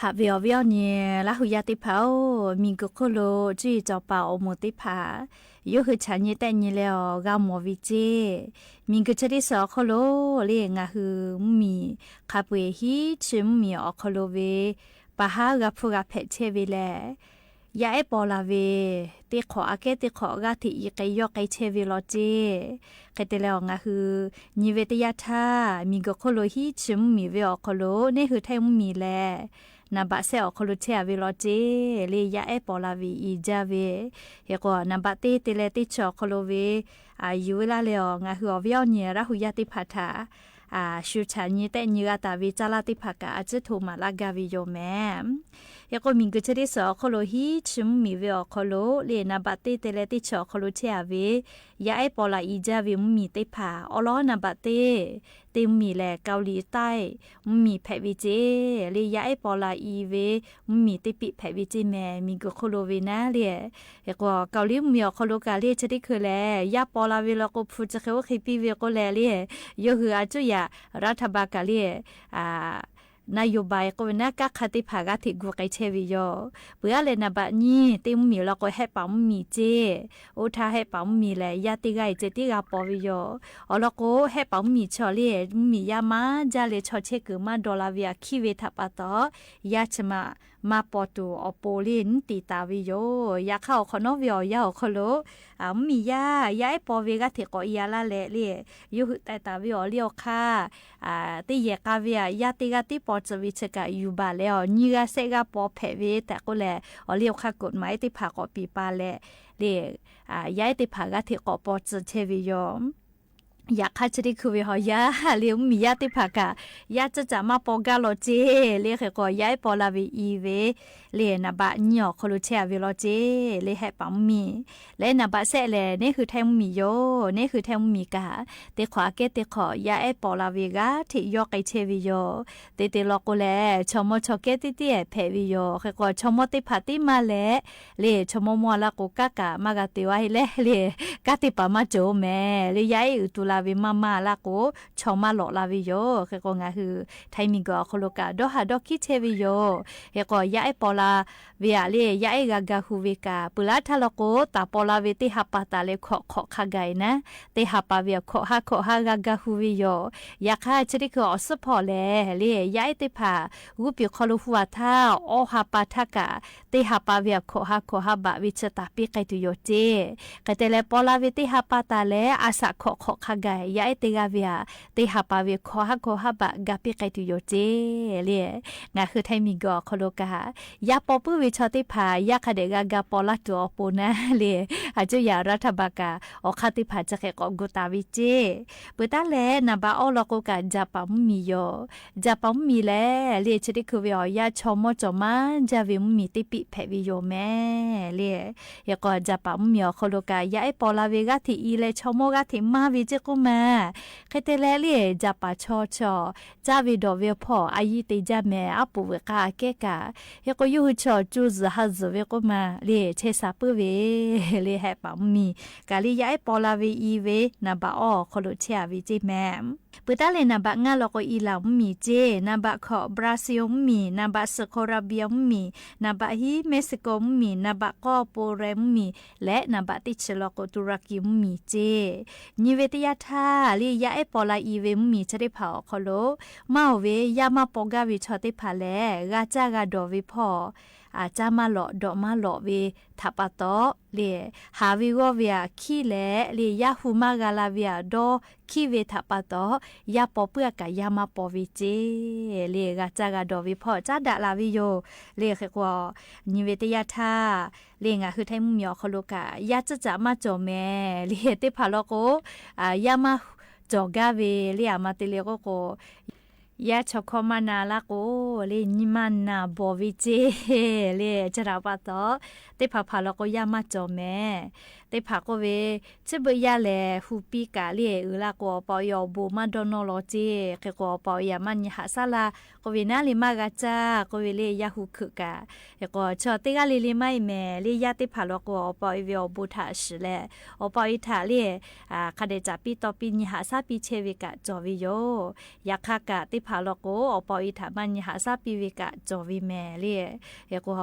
Haꞈ ve awˬ viˉ awˬ nyi Laˇ hu yaˇ teˇ hpaˍ-oˬ, miˬguiˬ hk'oˆ lo cuˇ yiˍ cawˬ paˍ awˬ moˍ teˇ hpaˍ, yawˇ hui chaꞈ nyi tehˆ nyi leh awˬ g'a mawˬ ve ceˇ. Miˬguiˬ chi teˇ suhˍ awˬ hk'oˆ lo le ngaˬ hui mvuhˇmiˬ hk'a peu-eˬ hiˉ chi mvuhˇmiˬ awˬ hk'aw lo ve pa haˉ g'a hpfuhˇ g'a hpehꞈ chehˇ ve lehˬ, yaˇ ehˉ paw la ve teˇ hk'awꞈ aꞈ kehˉ teˇ hk'awꞈ g'aˇ hteꞈ i k'ai yawˇ k'ai chehˇ ve law ceˇ. Hk'e te leh awˬ ngaˬ hui nyi ve teˇ yanˇ htaˇ, miˬguiˬ hk'oˆ lo hiˉ chi mvuhˇmiˬ ve awˬ hk'aw lo neˇ hui htehˇ mvuhˇmiˬ lehˬ, naˍ baꞈ sehˆ awˬ hk'aw lo chehˇ a ve law ceˇ le, yaˇ ehˉ paw la ve i jaˇ ve. Hk'e k'o naˍ baꞈ teˇ te leh teˇ chi awˬ hk'aw lo ve yuˬ ve laˇ leh awˬ ngaˬ hui awˬ viˉ awˬ nyi Laˇ hu yaˇ teˇ hpaˍ htaꞈ shu chaꞈ nyi tehˆ nyi g'a taˍ ve caˇ laˇ teˇ hpaˍ kaꞈ a ciˉ htoꞈ maˍ laˇ gaˇ ve yoˬ mehˍ. Hk'e k'o miˬguiˬ chi teˇ suhˍ awˬ hk'aw lo hiˉ chi mvuhˇmiˬ ve awˬ hk'aw lo le naˍ baꞈ teˇ te leh teˇ chi awˬ hk'aw lo chehˇ a ve yaˇ ehˉ paw la i jaˇ ve mvuhˇmiˬ teˇ hpaˍ awˬ lawn naˍ baꞈ teˇ te mvuhˇmiˬ lehˬ Kaoˍliˍtaiˇ mvuhˇmiˬ hpehꞈ ve ceˇ le, yaˇ ehˉ paw la i ve mvuhˇmiˬ teˇ piˆ hpehꞈ ve ceˇ mehˍ, miˬguiˬ hk'oˆ lo ve naˉ le. Hk'e k'o Kaoˍliˍ mvuhˇmiˬ awˬ hk'aw lo kaꞈ le chi teˇ hkui lehˬ, yaˇ paw la ve law k'o hpu chi hk'e oˇ hk'e piˇ ve k'oˆ leh le, yawˇ hui a cuˇ yaꞈ รัฐบาล kaꞈ le นโยบาย k'oˆ ve naˉ kanˉ hk'a teˇ hpaˍ g'aˇ hteꞈ gu k'ai chehˇ ve yoˬ. Peuˬ aˉ leh naˍ baꞈ nyiˇ teˇ mvuhˇmiˬ law k'o Hehˆ paˍ mvuhˇmiˬ ceˇ. Oˇ htaˇ Hehˆ paˍ mvuhˇmiˬ lehˬ yaˇ teˇ g'aˇ e ceh tiˉ g'a paw ve yoˬ. Awˬ lawn k'o Hehˆ paˍ mvuhˇmiˬ chaw le mvuhˇmiˬ yaˇ maˇ jaˇ leh chaw chehˇ kuiˬ maˇ dawˬ la ve aꞈ hkiˇ ve htaꞈ pa taw, yaˇ chi ma maˇ paw tuˬ awˬ pon le nyiˉ te taˍ ve yoˬ. Yaꞈ hk'aˇ awˬ hk'awꞈ nawˉ ve awˬ yanˇ awˬ hk'aw lo mvuhˇmiˬ yaˇ yaˇ ehˉ paw ve g'aˇ hteꞈ k'awꞈ i a laˇ leh le, yawˇ hui teh taˍ ve awˬ liˇ awˬ hk'aˇ teˇ yehˬ k'a ve aꞈ yaˇ teˇ g'aˇ tiˉ paw tcuh ve chi kaꞈ yuˬ baˬ leh awˬ nyiˇ g'aˇ shehˆ g'aˇ paw hpehꞈ ve tehꞈ k'oˆ leh, awˬ liˇ awˬ hk'aˇ กฎหมาย ehˉ teˇ hpaˍ k'awꞈ piˍ pa leh le, yaˇ ehˉ teˇ hpaˍ g'aˇ hteꞈ k'awꞈ paw tcuh chehˇ ve yoˬ. Yaꞈ hk'aˇ chi teˇ hkui ve awˬ yanˇ le mvuhˇmiˬ yaˇ teˇ hpaˍ kaꞈ yaˇ tcuhˇ caꞈ maˇ paw gaˇ law ceˇ le. Hk'e k'o yaˇ ehˉ paw la ve i ve le naˍ baꞈ nyiˇ awˬ hk'aw lo chehˇ a ve law ceˇ le, Hehˆ paˍ mvuhˇmiˬ leh naˍ baꞈ sehˆ lehˬ neˇ hui htehˇ mvuhˇmiˬ yoˬ. Neˇ hui htehˇ mvuhˇmiˬ kaꞈ teˇ hk'awꞈ aꞈ kehˉ teˇ hk'awꞈ yaˇ ehˉ paw la ve g'aˇ hteꞈ yawˇ k'ai chehˇ ve yoˬ. Te te law k'o lehˬ chaw mawˇ chaw kehˉ teˇ teˇ hpehꞈ ve yoˬ. Hk'e k'o chaw mawˇ teˇ hpaˍ teˇ maˇ leh le, chaw mawˇ mawˇ a laˇ k'o kanˉ kaꞈ maˇ g'a te a heˆ leh le, kanˉ teˇ hpaˍ maˇ cawˬ mehˍ le, yaˇ ehˉ uiˍ tu la ve maˇ maˇ a laˇ k'o chaw maˇ lawꞈ la ve yoˬ. Hk'e k'o ngaˬ hui Htaiˍ miˬguiˬ awˬ hk'aw lo kaꞈ dawˇ haꞈ dawˇ hkiˉ chehˇ ve yoˬ. Hk'e k'o yaˇ ehˉ paw la ve aꞈ le yaˇ ehˉ g'a ga hu ve kaꞈ peuˬ laˇ htaˇ law k'o taˍ paw la ve teˇ ha pa taˍ leh hkawꞈ hk'awꞈ hk'a gaˬ e naˉ, teˇ ha pa ve aꞈ hkawꞈ ha hkawꞈ ha g'a ga hu ve yoˬ. Yaꞈ hk'aˇ chi teˇ hkui awˬ suhˉ hpawˇ lehˬ le yaˇ ehˉ teˇ hpaˍ g'uˇ piˍ hk'aw lo hu a htaˇ awˇ ha pa htaˇ kaꞈ teˇ ha pa ve aꞈ hkawꞈ ha hkawꞈ ha baꞈ ve chi taˍ piˇ k'ai tuˬ yoˬ ceˇ. Hk'e te leh paw la ve teˇ ha pa taˍ leh a shaꞈ hkawꞈ hk'awꞈ hk'a gaˬ yaˇ ehˉ teˇ g'aˇ ve aꞈ teˇ ha pa ve hkawꞈ ha hkawꞈ ha baꞈ ga piˇ k'ai tuˬ yoˬ ceˇ le. Ngaˬ hui Htaiˍ miˬguiˬ awˬ hk'aw lo kaꞈ yaˇ paw puiˉ ve chaw teˇ hpaˍ yaˇ hk'a dehꞈ g'a ga paw laˇ tuˬ awˬ pon naˉ le, a cuˇ yaꞈ รัฐบาล kaꞈ awˬ hk'aˇ teˇ hpaˍ chi hk'e k'awꞈ gu taˍ ve ceˇ. Peuˬ taˉ leh naˍ baꞈ awˇ law k'o kaꞈ Jaˍpaˍ mvuhˇmiˬ yoˬ. Jaˍpaˍ mvuhˇmiˬ lehˬ le chi teˇ hkui ve awˬ yanˇ chaw mawˇ cawˬ maˇ jaˇ ve mvuhˇmiˬ teˇ piˆ hpehꞈ ve yoˬ mehˍ le. Hk'e k'o Jaˍpaˍ mvuhˇmiˬ awˬ hk'aw lo kaꞈ yaˇ ehˉ paw la ve g'aˇ hteꞈ i leh chaw mawˇ g'aˇ hteꞈ maˇ ve ceˇ k'oˆ ma. Hk'e te leh le Jaˍpaˍ chaw chaw caˇ ve dawˬ ve hpawˇ a yiˇ te jaˇ mehˍ, aˉ poꞈ veuꞈ k'aˇ aꞈ kehˉ kaꞈ. Hk'e k'o yawˇ hui chaw co zuhˬ ha zuhˬ ve k'oˆ ma le chehˇ sha puiˉ ve le Hehˆ paˍ mvuhˇmiˬ kaꞈ le yaˇ ehˉ paw la ve i ve naˍ baꞈ awˇ awˬ hk'aw lo chehˇ a ve ceˇ mehˍ. Peuˬ taˉ leh naˍ baꞈ ngaˇ law k'o Iˉlaˍ mvuhˇmiˬ ceˇ, naˍ baꞈ hkawꞈ Brazil mvuhˇmiˬ, naˍ baꞈ suhˍ hk'aw Arabia mvuhˇmiˬ, naˍ baꞈ hiˉ Mexico mvuhˇmiˬ, naˍ baꞈ k'awˇ Poland mvuhˇmiˬ leh naˍ baꞈ teˇ chi law k'o Turkey mvuhˇmiˬ ceˇ. Nyi ve teˇ yanˇ htaˇ le yaˇ ehˉ paw la i ve mvuhˇmiˬ chi teˇ hpaˍ awˬ hk'aw lo maˇ oˬ ve yaˇ maˇ paw gaˇ ve chaw teˇ hpaˍ lehˬ g'a caˇ g'a dawˬ ve hpawˇ caˇ maˇ lawꞈ dawꞈ maˇ lawꞈ ve htaꞈ pa taw le, haˍ ve g'awˇ ve aꞈ hkiˉ leh le yaˇ hu maˇ g'a la ve aꞈ dawˇ hkiˉ ve htaꞈ pa taw, yaˇ paw puiˉ a kaꞈ yaˇ maˇ paw ve ceˇ le g'a caˇ g'a dawˬ ve hpawˇ caˉ daꞈ la ve yoˬ. Le hk'e k'o nyi ve teˇ yanˇ htaˇ le ngaˬ hui Htaiˍ mvuhˇmiˬ awˬ hk'aw lo kaꞈ yaˇ tcuhˇ caꞈ maˇ cawˬ mehˍ le teˇ hpaˍ law k'o yaˇ maˇ cawˬ gaˇ ve le. Aˬ ma te le k'oˆ k'o, yaˇ chaw hkawˇ maˇ na laˇ k'o le, nyi ma naˬ bawˬ ve ceˇ le. Chi htaꞈ pa taw, teˇ hpaˍ hpaˍ law k'o yaˇ maˇ cawˬ mehˍ. Teˇ hpaˍ k'oˆ ve, chi beuꞈ yaˇ lehˬ hu piˇ kaꞈ le, uiˍ la k'o awˬ pa awˬ e awˬ bon maˇ dawˇ nawˇ law ceˇ. Hk'e k'o awˬ pa awˬ e maˇ nyi haꞈ shaˉ laˇ k'oˆ ve, naˉ le maˇ g'a caˇ k'oˆ ve le, yaˇ hu hkeuꞈ kaꞈ. Hk'e k'o chaw teˇ g'aˇ le le maˇ heˆ mehˍ le. Yaˇ teˇ hpaˍ law k'o awˬ pa awˬ e ve awˬ bon htaꞈ shiˍ leh, awˬ pa awˬ e htaꞈ le hk'a dehꞈ caˍ piˇ taw piˇ nyi haꞈ shaˉ piˇ chehˇ ve kaꞈ cawˬ ve yoˬ. Yaꞈ hk'aˇ kaꞈ teˇ hpaˍ law k'o awˬ pa awˬ e htaꞈ maˇ nyi haꞈ shaˉ piˇ ve kaꞈ cawˬ ve mehˍ le. Hk'e k'o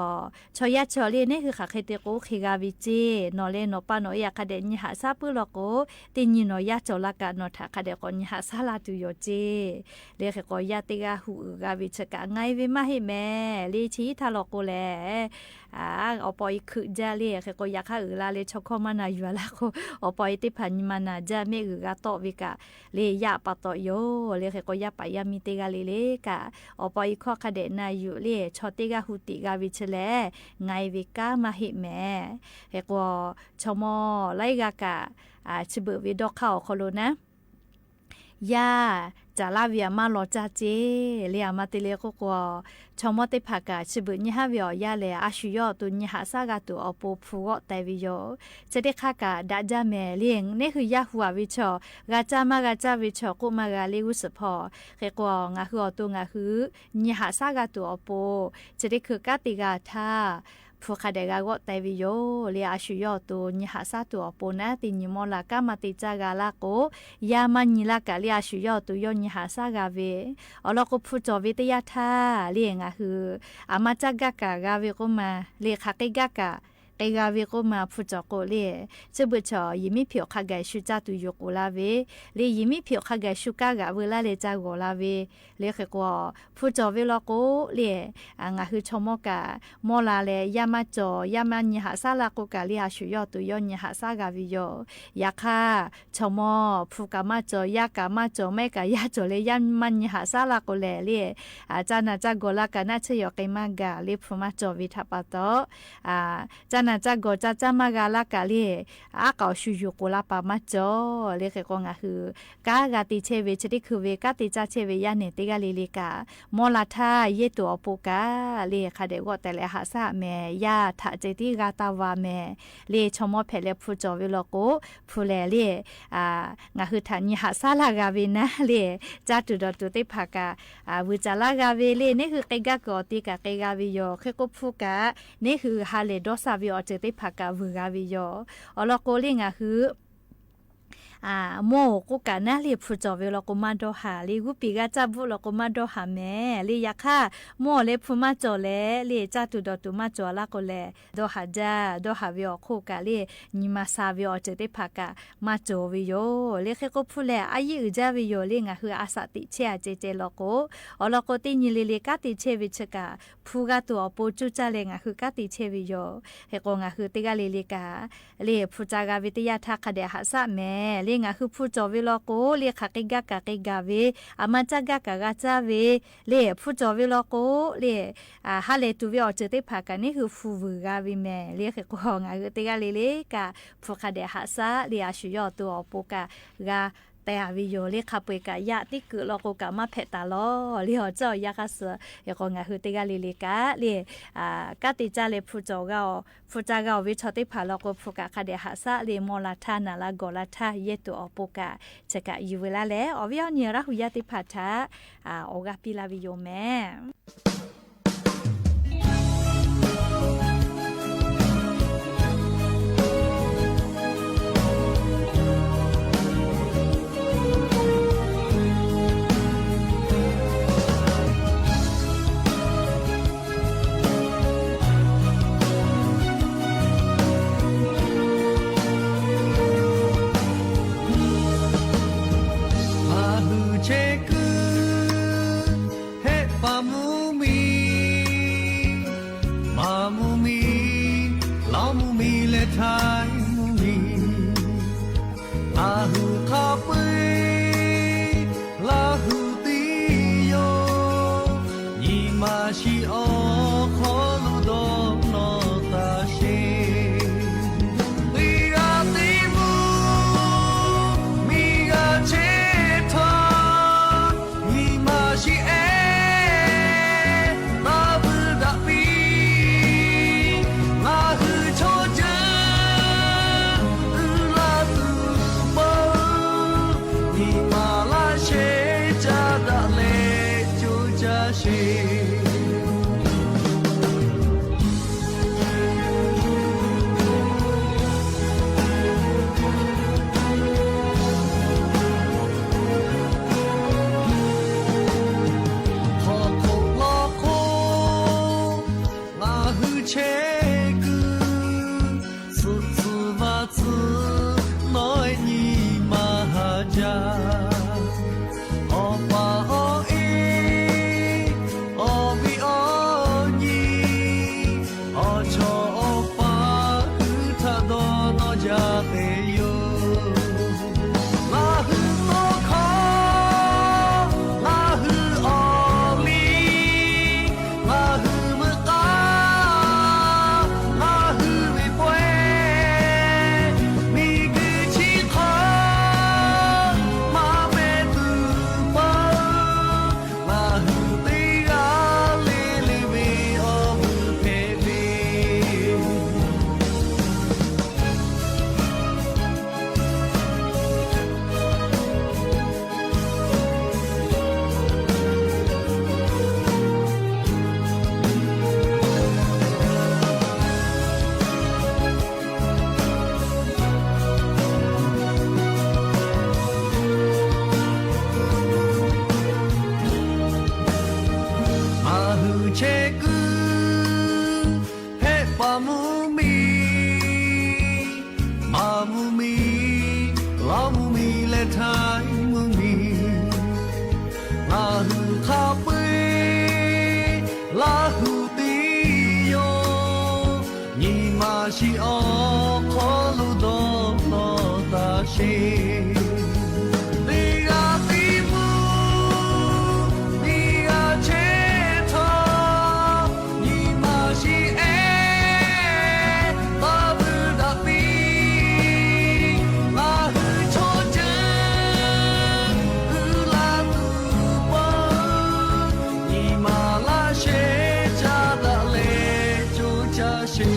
chaw yaˇ chaw le, neˇ hui hk'aˬ hk'e te k'o hk'e g'a ve ceˇ. Nawˬ leh nawˬ pa nawˬ e htaꞈ hk'a dehꞈ nyi haꞈ shaˉ puiˉ law k'o, teˇ nyi nawˬ yaˇ cawˬ la kaꞈ nawˬ htaꞈ hk'a dehꞈ k'awꞈ nyi haꞈ shaˉ laˇ tuˬ yoˬ ceˇ. Le hk'e k'o yaˇ teˇ g'aˇ hu uiˍ g'a ve chi kaꞈ ngaˬ e ve maˇ heˆ mehˍ le. Chi htaˇ law k'o lehˬ, awˬ pa awˬ e hkeuꞈ jaˇ le. Hk'e k'o yaꞈ hk'aˇ uiˍ la leh chaw hkawˇ maˇ na yuˬ a laˇ k'o, awˬ pa awˬ e teˇ hpaˍ nyi ma naˬ jaˇ, mehˆ g'uiˬ g'a tawˆ ve kaꞈ le yaˇ pa taw yoˬ le. Hk'e k'o yaˇ paˍ yaˇ miˇ teˇ g'aˇ le le kaꞈ awˬ pa awˬ e hkawˇ hk'a dehꞈ na yuˬ le, chaw teˇ g'aˇ hu tiꞈ g'a ve chi lehˬ, ngaˬ e ve kanˉ maˇ heˆ mehˍ. Hk'e k'o chaw mawˇ laiˉ g'aˇ kaꞈ chi beuꞈ ve dawˇ hk'aˇ awˬ hk'aw lo naˉ, yaˇ caˍ laˇ ve aˬ maˇ law caˇ ceˇ le. Aˬ ma te le k'oˆ k'o, chaw mawˇ teˇ hpaˍ kaꞈ chi beuꞈ nyi haˉ ve awˬ yanˇ lehˬ, a shu yawˇ awˬ to nyi haꞈ shaˉ g'a tuˬ awˬ pon hpu g'awˆ teh ve yoˬ. Chi teˇ hk'aˇ kaꞈ daꞈ jaˇ mehˍ le. Neˇ hui yaˇ hu a ve chaw g'a caˇ maˇ g'a caˇ ve chaw k'oˆ maˇ g'a le g'uˇ suhˍ hpawˇ. Hk'e k'o ngaˬ hui awˬ to ngaˬ hui nyi haꞈ shaˉ g'a tuˬ awˬ pon chi teˇ hkui kanˉ te g'a htaˇ, hpu hk'a dehꞈ g'a g'awˆ teh ve yoˬ le. A shu yawˇ awˬ to nyi haꞈ shaˉ tuˬ awˬ pon naˉ, teˇ nyi mawˇ la kanˉ maˇ te caˇ g'a laˇ k'o, yaˇ maˇ nyi laˇ kaꞈ le a shu yawˇ awˬ to yawˇ nyi haꞈ shaˉ g'a ve. Awˬ lawn k'o hpu cawˬ ve teˇ yanˇ htaˇ le ngaˬ hui aˬ ma caˇ gaˇ kaꞈ g'a ve k'oˆ ma le, hk'aˬ hk'e gaˇ kaꞈ hk'e g'a ve k'oˆ ma hpu cawˬ k'o le, chi beuꞈ chaw yehˬ miˉ hpeꞈ awˬ hk'a gaˬ shu caˇ tuˬ yuˬ k'oˍ la ve le, yehˬ miˉ hpeꞈ awˬ hk'a gaˬ shu kaˇ g'aꞈ veu laˇ leh caˇ g'awˬ la ve le. Hk'e k'o hpu cawˬ ve law k'o le, ngaˬ hui chaw mawˇ kaꞈ mawˇ la leh yaˇ maˇ cawˬ, yaˇ maˇ nyi haꞈ shaˉ laˇ k'oˆ kaꞈ le a shu yawˇ awˬ to yawˇ nyi haꞈ shaˉ g'a ve yoˬ. Yaꞈ hk'aˇ chaw mawˇ hpu kaꞈ maˇ cawˬ, yaˇ kaꞈ maˇ cawˬ, mehˆ kaꞈ yaˇ cawˬ leh yaˇ maˇ nyi haꞈ shaˉ laˇ k'o lehˬ le, caˇ naˬ caˇ gawˬ la kaꞈ naˆ tsuhˇ yaw k'ai maˇ gaˬ le, hpu maˇ cawˬ ve htaꞈ pa taw, caˇ naˬ caˇ gawˬ caˇ caˇ maˇ g'a laˇ kaꞈ le, aˉ k'aoˍ shu yuˬ k'oˍ la paˍ maˇ cawˬ le. Hk'e k'o ngaˬ hui kanˉ g'a te chehˇ ve chi teˇ hkui ve kanˉ te caˇ chehˇ ve yaˇ nehˬ teˇ g'aˇ le le kaꞈ, mawˇ la htaˇ yehˇ tuˬ awˬ pon kaꞈ le hk'a dehꞈ g'awˆ teh leh haꞈ shaˉ mehˍ. Yaˇ htaꞈ ceh tiˉ g'a taˇ va mehˍ le. Chaw mawˇ hpehꞈ leh hpu cawˬ ve law k'o, hpu lehˬ le ngaˬ hui htaꞈ nyi haꞈ shaˉ laˇ g'a ve naˉ le, caˇ tuˬ dawˬ tuˬ teˇ hpaˍ kaꞈ vuiˬ caˍ laˇ g'a ve le. Neˇ hui k'ai gaˇ kuiˬ awˬ te kaꞈ k'ai g'a ve yoˬ. Hk'e k'o hpu kaꞈ neˇ hui ha lehˬ dawˇ sha ve awˬ ceuˬ teˇ hpaˍ kaꞈ vuiˬ g'a ve yoˬ. Awˬ lawn k'o le ngaˬ hui mawˇ oˬ k'oˆ kaꞈ naˉ le hpu cawˬ ve law k'o maˇ dawˇ haˍ le, g'uˇ piˍ g'a caˇ bvuhˆ law k'o maˇ dawˇ haˍ mehˍ le. Yaꞈ hk'aˇ mawˇ leh hpu maˇ cawˬ leh le caˇ tuˬ dawˬ tuˬ maˇ cawˬ a laˇ k'o lehˬ, dawˇ haˍ jaˇ. Dawˇ haˍ ve awˬ hk'oˆ kaꞈ le nyi ma sha ve awˬ ceuˬ teˇ hpaˍ kaꞈ maˇ cawˬ ve yoˬ le. Hk'e k'o hpu lehˬ a yeˇ uiˍ jaˇ ve yoˬ le. Ngaˬ hui a shaꞈ teꞈ chehˇ a ceh ceh law k'o, awˬ lawn k'o teˇ nyi le le kanˉ te chehˇ ve chi kaꞈ hpu g'a tuˬ awˬ pon cuˇ caˇ leh ngaˬ hui kanˉ te chehˇ ve yoˬ. Hk'e k'o ngaˬ hui teˇ g'aˇ le le kaꞈ le hpu ca g'a ve teˇ yanˇ htaˇ hk'a dehꞈ haꞈ shaˉ mehˍ le. Ngaˬ hui hpu cawˬ ve law k'o le hk'aˬ k'ai gaˇ kaꞈ k'ai gaˬ ve, aˬ ma caˇ gaˇ kaꞈ g'a caˇ ve le hpu cawˬ ve law k'o le ha lehˬ tuˬ ve awˬ ceuˬ teˇ hpaˍ kaꞈ neˇ hui hpu vuiˬ g'a ve mehˍ le. Hk'e k'o ngaˬ hui teˇ g'aˇ le le kaꞈ hpu hk'a dehꞈ haꞈ shaˉ le a shu yawˇ awˬ to awˬ pon kaꞈ g'a teh a ve yoˬ le. Hk'a peu eˬ kaꞈ yaˇ teˇ kuiˬ law k'o kaꞈ maˇ hpehꞈ taˍ lawˬ le awˬ ceuˬ awˬ yanˇ hk'aˇ suh. Hk'e k'o ngaˬ hui teˇ g'aˇ le le kaꞈ le kanˉ te caˇ leh hpu cawˬ g'a, hpu ca g'a oˬ ve chaw teˇ hpaˍ law k'o hpu kaꞈ hk'a dehꞈ haꞈ shaˉ le mawˇ la htaˇ naˬ la gawˬ la htaˇ yehˇ tuˬ awˬ pon kaꞈ chi kaꞈ yuˬ veu laˇ leh awˬ viˉ awˬ nyi Laˇ huˍ yaˇ teˇ hpaˍ htaꞈ awˬ g'aˇ piˇ laˇ ve yoˬ mehˍ. Aˬ hui chehˇ kuiˬ heˆ paˍ mvuhˇ miˬ Nyi ma laˇ shehˍ caˇ daꞈ leh co caˇ sheˍ. Hk'aw hk'oꞈ law hk'oˆ ngaˬ hui chehˇ kuiˬ, suhˍ tcuh vaˇ tcuh nawˬ nyi ma haˍ jaˇ. Awˬ pa awˬ e, awˬ viˉ awˬ nyi, awˬ chawˇ awˬ pa hui htaꞈ dawˇ nawˇ jaˇ ve yoˬ. Ngaˬ hui tawˇ hkawˇ, ngaˬ hui awˬ liˇ, ngaˬ hui veuꞈ k'aˇ, ngaˬ hui ve pawehˇ, miˬguiˬ chi hk'aw maˇ meh tuˬ pa ngaˬ hui teˇ g'aˇ le le ve awˬ vuiˬ hpehꞈ ve. Ngaˬ hui chehˇ kuiˬ hpehꞈ paˍ mvuhˇ miˬ, maˍ mvuhˇ miˬ, lawˇ mvuhˇ miˬ leh htaiˍ mvuhˇ miˬ, ngaˬ hui hk'a peu-eˬ Laˇ hu teˇ yawˇ nyi ma shiˍ awˬ hk'aw lo dawˇ nawˇ taˍ sheˍ. Teˇ g'aˇ teˇ mvuhˇ, teˇ g'aˇ chehˇ htawˇ, nyi ma shiˍ ehˉ taˇ vuiˬ daꞈ piˇ. Ngaˬ hui chaw ceuˬ uiˍ la tuˬ pawˆ, nyi ma laˇ shehˍ caˇ daꞈ leh co caˇ sheˍ.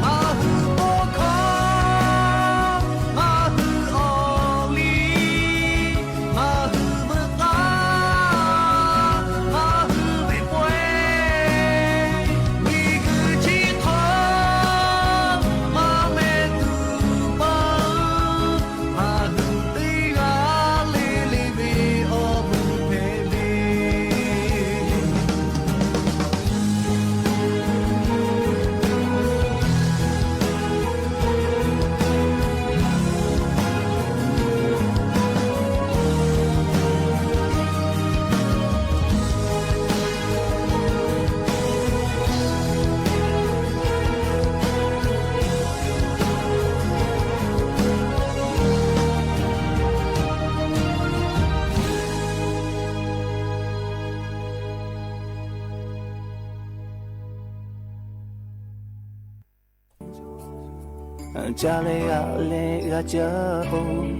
Ngaˬ hui tawˇ hkawˇ, ngaˬ hui awˬ liˇ, ngaˬ hui veuꞈ k'aˇ, ngaˬ hui ve pawehˇ, miˬguiˬ chi hk'aw maˇ meh tuˬ pawˆ, ngaˬ hui teˇ g'aˇ le le ve awˬ vuiˬ hpehꞈ ve. Ca leh g'a leh g'a caˇ-oˬ,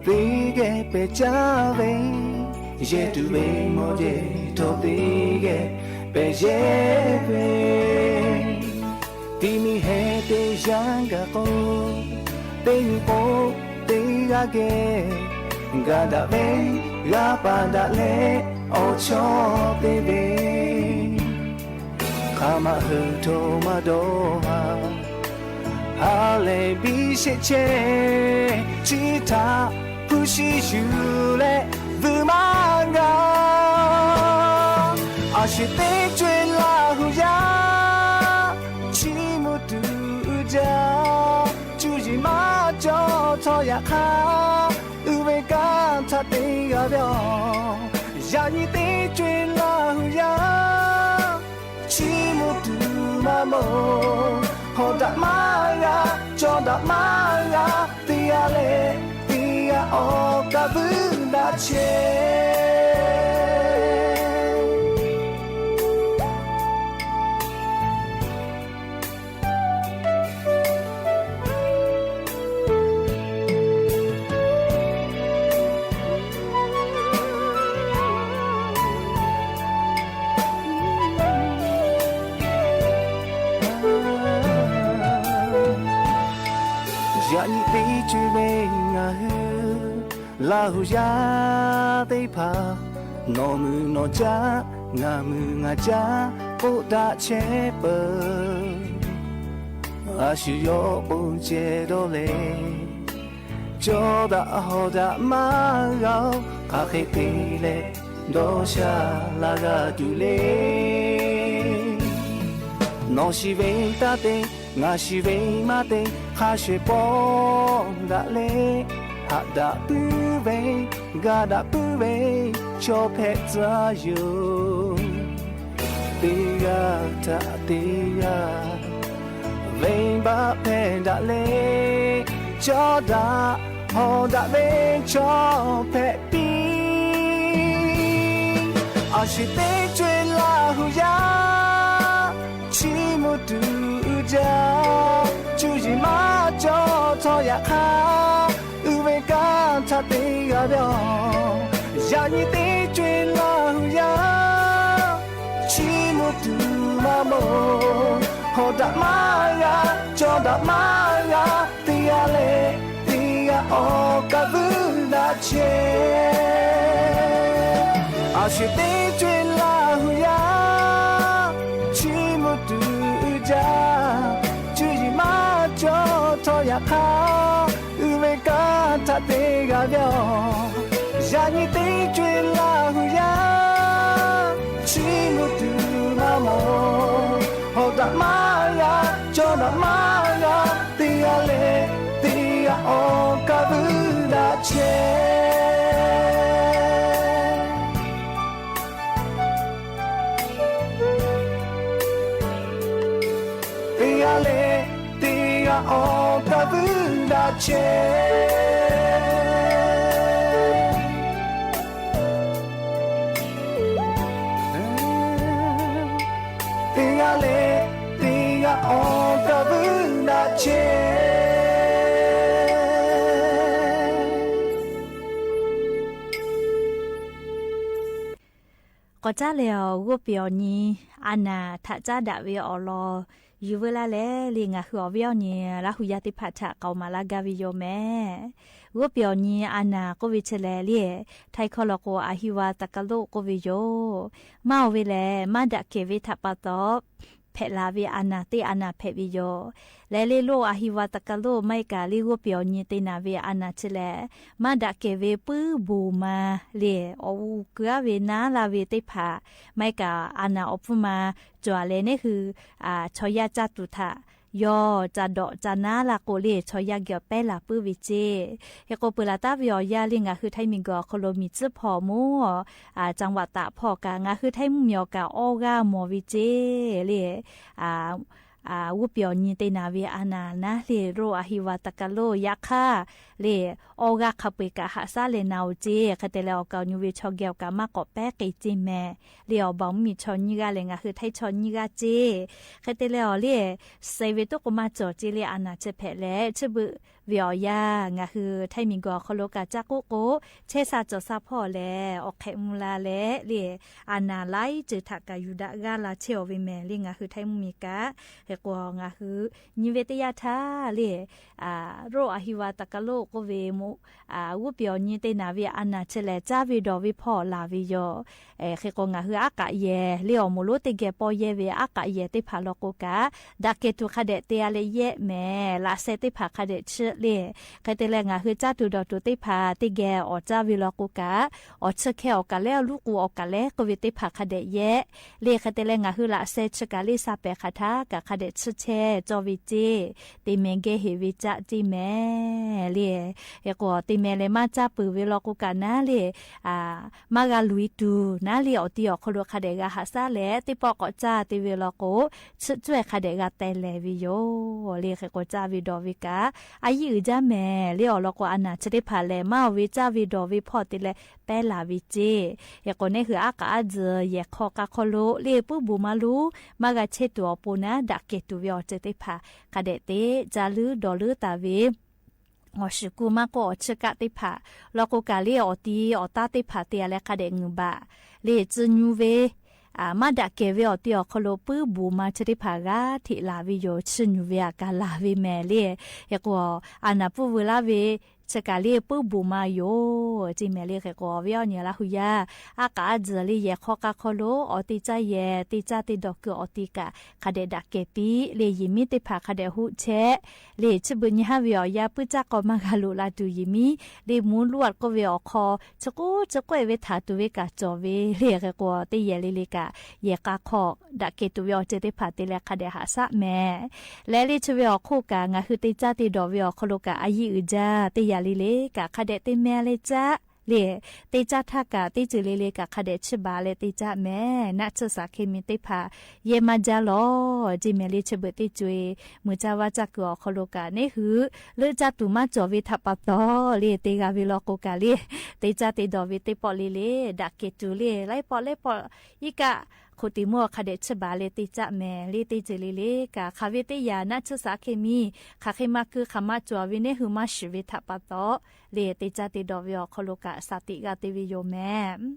teˇ geh pehˬ caˇ ve, yehˇ tuˬ ve mawˬ yehˬ htawˇ teˇ geh pehˬ yehˇ ve. Tiˇ miˇ heh teˇ yanˇ gaˬ k'o, teˇ nyi k'o teˇ g'aˇ geh, g'a daꞈ ve g'a paˍ daꞈ leh awˬ chawˇ te ve. Hk'aˬ ma hui hto maˇ dawˇ haˍ, ha lehˬ biˇ sheˆ chehˇ, chi htaꞈ hpu shi yuˬ leh vuiˬ maˇ g'a. A shu teˇ co-e Laˇ hu yaˇ, chiˇ mvuh tuˬ uiˍ jaˇ. Cuˇ yiˍ maˇ cawˬ htawˇ yaꞈ hk'aˇ, uiˍ ve kanˇ htaˇ te g'a ve yoˬ. Yaꞈ nyi teˇ co-e Laˇ hu yaˇ, chiˇ mvuh tuˬ maˇ mawˬ. Hawˍ daꞈ maˇ g'a, cawˬ daꞈ maˇ g'a, teˇ g'aˇ leh teˇ g'aˇ awˬ kaˍ vuiˬ daꞈ chehˇ. Yaꞈ nyi teˇ co-e ve ngaˬ hui Laˇ hu yaˇ teˇ hpaˍ, nawˬ mui nawˬ caˉ, ngaˬ mui ngaˬ caˉ k'oˆ daꞈ chehˇ peuˬ. A shu yawˇ k'oˆ ceh dawˇ leh, cawˇ daꞈ hawˬ daꞈ maˇ g'a-oˬ, hk'aˬ hk'e te leh dawˇ sha laˇ g'a tuˬ le. Nawˬ shiˍ ve taˇ te, ngaˬ shiˍ ve maˇ te, hk'a shuˍ pawˆ daꞈ leh, haꞈ daꞈ puiˉ ve, ga daꞈ puiˉ ve, chaw hpehꞈ tcuh yoˬ. Teˇ g'aˇ htaꞈ teˇ g'aˇ venˇbaˆ hpehˇ daꞈ leh, cawˇ daꞈ hawˬ daꞈ ve chaw hpehꞈ piˇ. A shu teˇ co-e Laˇ hu yaˇ, chiˇ mvuh tuˬ uiˍ jaˇ. Cuˇ yiˍ maˇ cawˇ htawˇ yaꞈ hk'aˇ, uiˍ ve kanˉ htaꞈ te g'a ve yoˬ. Yaꞈ nyi teˇ co-e Laˇ hu yaˇ, chiˇ mvuh tuˬ maˇ mawˬ. Hawˬ daꞈ maˇ g'a, cawˇ daꞈ maˇ g'a, teˇ g'aˇ leh teˇ g'aˇ awˬ kaˍ vuiˇ daꞈ chehˇ. A shu teˇ co-e Laˇ hu yaˇ, chiˇ mvuh tuˬ uiˍ jaˇ. Cuˇ yiˍ maˇ cawˇ htawˇ yaꞈ hk'aˇ, uiˍ ve kanˉ htaꞈ te g'a ve yoˬ. Yaꞈ nyi teˇ co-e Laˇ hu yaˇ, chiˇ mvuh tuˬ maˇ mawˬ. Hawˬ daꞈ maˇ g'a, cawˇ daꞈ maˇ g'a, teˇ g'aˇ leh teˇ g'aˇ awˬ kaˍ vuiˇ daꞈ chehˇ. Teˇ g'aˇ leh teˇ g'aˇ awˬ kaˍ vuiˇ daꞈ chehˇ. Teˇ g'aˇ leh teˇ g'aˇ awˬ kaˍ vuiˇ daꞈ chehˇ. K'awꞈ caˉ leh awˬ g'oˇ peˬ awˬ nyi a naˍ htaꞈ caˉ daꞈ ve awˬ lawn yuˬ veu laˇ leh, le ngaˬ hui awˬ viˉ awˬ nyi Laˇ hu yaˇ teˇ hpaˍ htaꞈ k'aoˍ maˍ laˇ gaˇ ve yoˬ mehˍ. G'oˇ peˬ awˬ nyi a naˍ k'oˆ ve chi lehˬ, le Htaiˇ hkawˇ law k'o, อหิวาตกโรค k'oˆ ve yoˬ. Maˇ oˬ ve lehˬ, maˇ daꞈ kehˬ ve htaꞈ pa taw hpehꞈ la ve a naˍ teˇ a naˍ hpehꞈ ve yoˬ. Leh le โรค อหิวาตกโรค maˇ heˆ kaꞈ le g'oˇ peˬ awˬ nyi te naˍ ve a naˍ chi lehˬ, maˇ daꞈ kehˬ ve puiˉ boˬ ma le awˬ g'uˇ kuiˉ aˉ ve naˉ laˇ ve teˇ hpaˍ, maˇ heˆ kaꞈ a naˍ awˬ pfuhˇ ma cawˬ leh neˇ hui chaw yaˇ caˇ tuˬ htaꞈ yawˇ ca dawꞈ ca naˉ laˇ k'o le, chaw yaˇ geh awˬ pehˉ laˬ puiˉ ve ceˇ. Hk'e k'o, peuˬ laˬ taˉ ve awˬ yanˇ le ngaˬ hui Htaiˇ miˬguiˬ awˬ hk'aw lo miˬ tcuhˉ hpawˇ mvuhˇ, จังหวัดตาก hpawˇ kaꞈ ngaˬ hui Htaiˇ mvuhˇmiˬ awˬ kaꞈ awˇ g'aˇ mawˬ ve ceˇ le. G'oˇ peˬ awˬ nyi te naˍ ve a naˍ naˉ le โรค อหิวาตกโรค yaꞈ hk'aˇ le, awˇ g'aˇ hk'a peu-eˬ kaꞈ haꞈ shaˉ leh na-oˬ ceˇ. Hk'e te leh awˬ kaꞈ awˬ nyi ve chaw geh awˬ kaꞈ maˇ k'awꞈ pehˉ k'e ceˇ mehˍ. Le awˬ baˬ mvuhˇmiˬ chaw nyiˇ g'aˇ leh ngaˬ hui Htaiˇ chaw nyiˇ g'aˇ ceˇ. Hk'e te leh awˬ le, suh ve toˆ k'o maˇ cawˬ ceˇ le a naˍ chi hpehꞈ leh, chi beuꞈ ve awˬ yanˇ ngaˬ hui Htaiˇ miˬguiˬ awˬ hk'aw lo kaꞈ caˇ k'oˆ k'o, chehˇ sha cawˬ sha hpawˇ lehˬ awˬ hk'ehꞈ mvuh la leh le, a naˍ laiˉ ceuˬ htaꞈ kaꞈ yuˬ daꞈ g'aˇ la chehˇ-aˬ ve mehˍ le ngaˬ hui Htaiˇ mvuhˇmiˬ kaꞈ. Hk'e k'o, ngaˬ hui nyi ve teˇ yanˇ htaˇ le โรค อหิวาตกโรค k'oˆ ve mo, g'oˇ peˬ awˬ nyi te naˍ ve a naˍ chi lehˬ caˇ ve dawˬ ve hpawˇ laˬ ve yoˬ. Hk'e k'o, ngaˬ hui aˉ k'aꞈ yehˬ le awˬ moˍ lonˉ teˇ geh paw yehˇ ve aˉ k'aꞈ yehˬ teˇ hpaˍ law k'o kaꞈ, daꞈ kehˬ tuˬ hk'a dehꞈ te-a leh yehˆ mehˍ. Laꞈ sheh teˇ hpaˍ hk'a dehꞈ chiˆ le. Hk'e te leh ngaˬ hui caˇ tuˬ dawˬ tuˬ teˇ hpaˍ teˇ geh awˬ caˇ ve law k'o kaꞈ, awˬ chi hkeh awˬ kaˍ lehˉ, awˬ luˉ k'u awˬ kaˍ lehˉ k'oˆ ve teˇ hpaˍ hk'a dehꞈ yehˆ le. Hk'e te leh ngaˬ hui laꞈ sheh chi kaꞈ le sha pehˍ hk'aˬ htaˇ kaꞈ hk'a dehꞈ chiˆ chehˇ cawˇ ve ceˇ. Te meh geh heˍ ve caˆ ceˇ mehˍ le. Hk'e k'o, te meh leh maˇ caˇ peuˬ ve law k'o kaꞈ naˉ le, maˇ g'a luˬ-e tuˬ naˉ le awˬ ti awˬ hk'aw lo hk'a dehꞈ g'a haꞈ shaˉ leh teˇ pawˆ k'awꞈ caˇ te ve law k'o, chiˆ cuˇ-e hk'a dehꞈ g'a teh lehˬ ve yoˬ le. Hk'e k'o, caˇ ve dawˬ ve kaꞈ a yiˇ uiˍ jaˇ mehˍ le awˬ lawn k'o, a naˍ chi teˇ hpaˍ lehˬ maˇ oˬ ve caˇ ve dawˬ ve hpawˇ te leh pehˉ laˬ ve ceˇ. Hk'e k'o, neˇ hui aˉ k'aꞈ aˉ tzuhˬ yehˬ hk'aw k'a hk'aw lo le puiˉ boˬ ma lo maˇ g'a chehˇ tuˬ awˬ pon naˉ, daꞈ kehˬ tuˬ ve awˬ ceuˬ teˇ hpaˍ hk'a dehꞈ te caˇ leuˉ dawˬ leuˉ taˍ ve awˬ shiˍ kuˇ maˇ k'oˆ, awˬ chi kaˆ teˇ hpaˍ law k'o kaꞈ le awˬ ti awˬ taˇ teˇ hpaˍ te-a leh hk'a dehꞈ ngeuˍ baˬ le. Tcuh nyi ve maˇ daꞈ kehˬ ve awˬ ti awˬ hk'aw lo puiˉ boˬ ma chi teˇ hpaˍ g'aˇ hteꞈ laˬ ve yoˬ. Chi nyi ve aꞈ kaꞈ laˬ ve mehˍ le. Hk'e k'o, a naˍ pfuhˇ veu laˇ ve chi kaꞈ le puiˉ bon maˇ yoˬ. Ceˇ mehˍ le hk'e k'o, awˬ viˉ awˬ nyi Laˇ hu yaˇ, aˉ k'aꞈ aˉ tzuhˬ le yehˬ hk'aw k'a hk'aw lo awˬ te caˇ yehˬ te caˇ te dawˬ kuiˬ awˬ ti kaꞈ hk'a dehꞈ daꞈ kehˬ piˇ le. Yehˬ miˉ teˇ hpaˍ hk'a dehꞈ hoˆ chehˇ le. Chi beuꞈ nyi haˉ ve awˬ yanˇ puiˉ caˇ k'aw maˇ g'a loꞈ la tuˬ yehˬ miˉ le, mvuhˇ luˇ a k'oˆ ve awˬ hk'aw chi k'oˆ chi k'oˆ e ve htaꞈ tuˬ ve kaꞈ cawˬ ve le hk'e k'o, teˇ yehˬ le le kaꞈ yehˬ k'a hk'aw daꞈ kehˬ tuˬ ve awˬ ceuˬ teˇ hpaˍ te leh hk'a dehꞈ haꞈ shaˆ mehˍ. Leh le chi ve awˬ hk'oˆ kaꞈ ngaˬ hui te caˇ te dawˬ ve awˬ hk'aw lo kaꞈ a yiˇ uiˍ jaˇ teˇ yaꞈ le le kaꞈ hk'a dehꞈ te mehˍ leh caˇ le. Te caˇ htaˇ kaꞈ teˇ ceuˬ le le kaꞈ hk'a dehꞈ chiˇ baˬ leh te caˇ mehˍ. Naˆ tsuhˇ shaˍ hk'e mi teˇ hpaˍ yehˇ maˇ jaˇ lawˬ. Ceˇ mehˍ le chi beuꞈ teˇ co e mui caˇ vaˇ caˇ kuiˬ awˬ hk'aw lo kaꞈ neˇ hui leuˆ caˇ tuˬ maˇ cawˬ ve htaꞈ pa taw le, te g'a ve law k'o kaꞈ le, te caˇ te dawˬ ve teˇ pawˆ le le daꞈ kehˬ tuˬ le, laiˉ pawˆ laiˉ pawˆ iˉ kaˆ hk'oꞈ tiˍ mvuhˇ hk'a dehꞈ chiˇ baˬ leh te caˇ mehˍ le. Teˇ ceuˬ le le kaꞈ hk'aˬ ve teˇ yaꞈ naˆ tsuhˇ shaˍ hk'e mi hk'aˬ hk'e maˇ keu hk'aˬ maˇ cawˬ ve neˇ hui maˇ shiˍ ve htaꞈ pa taw le, te caˇ te dawˬ ve awˬ hk'aw lo kaꞈ shaˍ tiꞈ g'a te ve yoˬ mehˍ.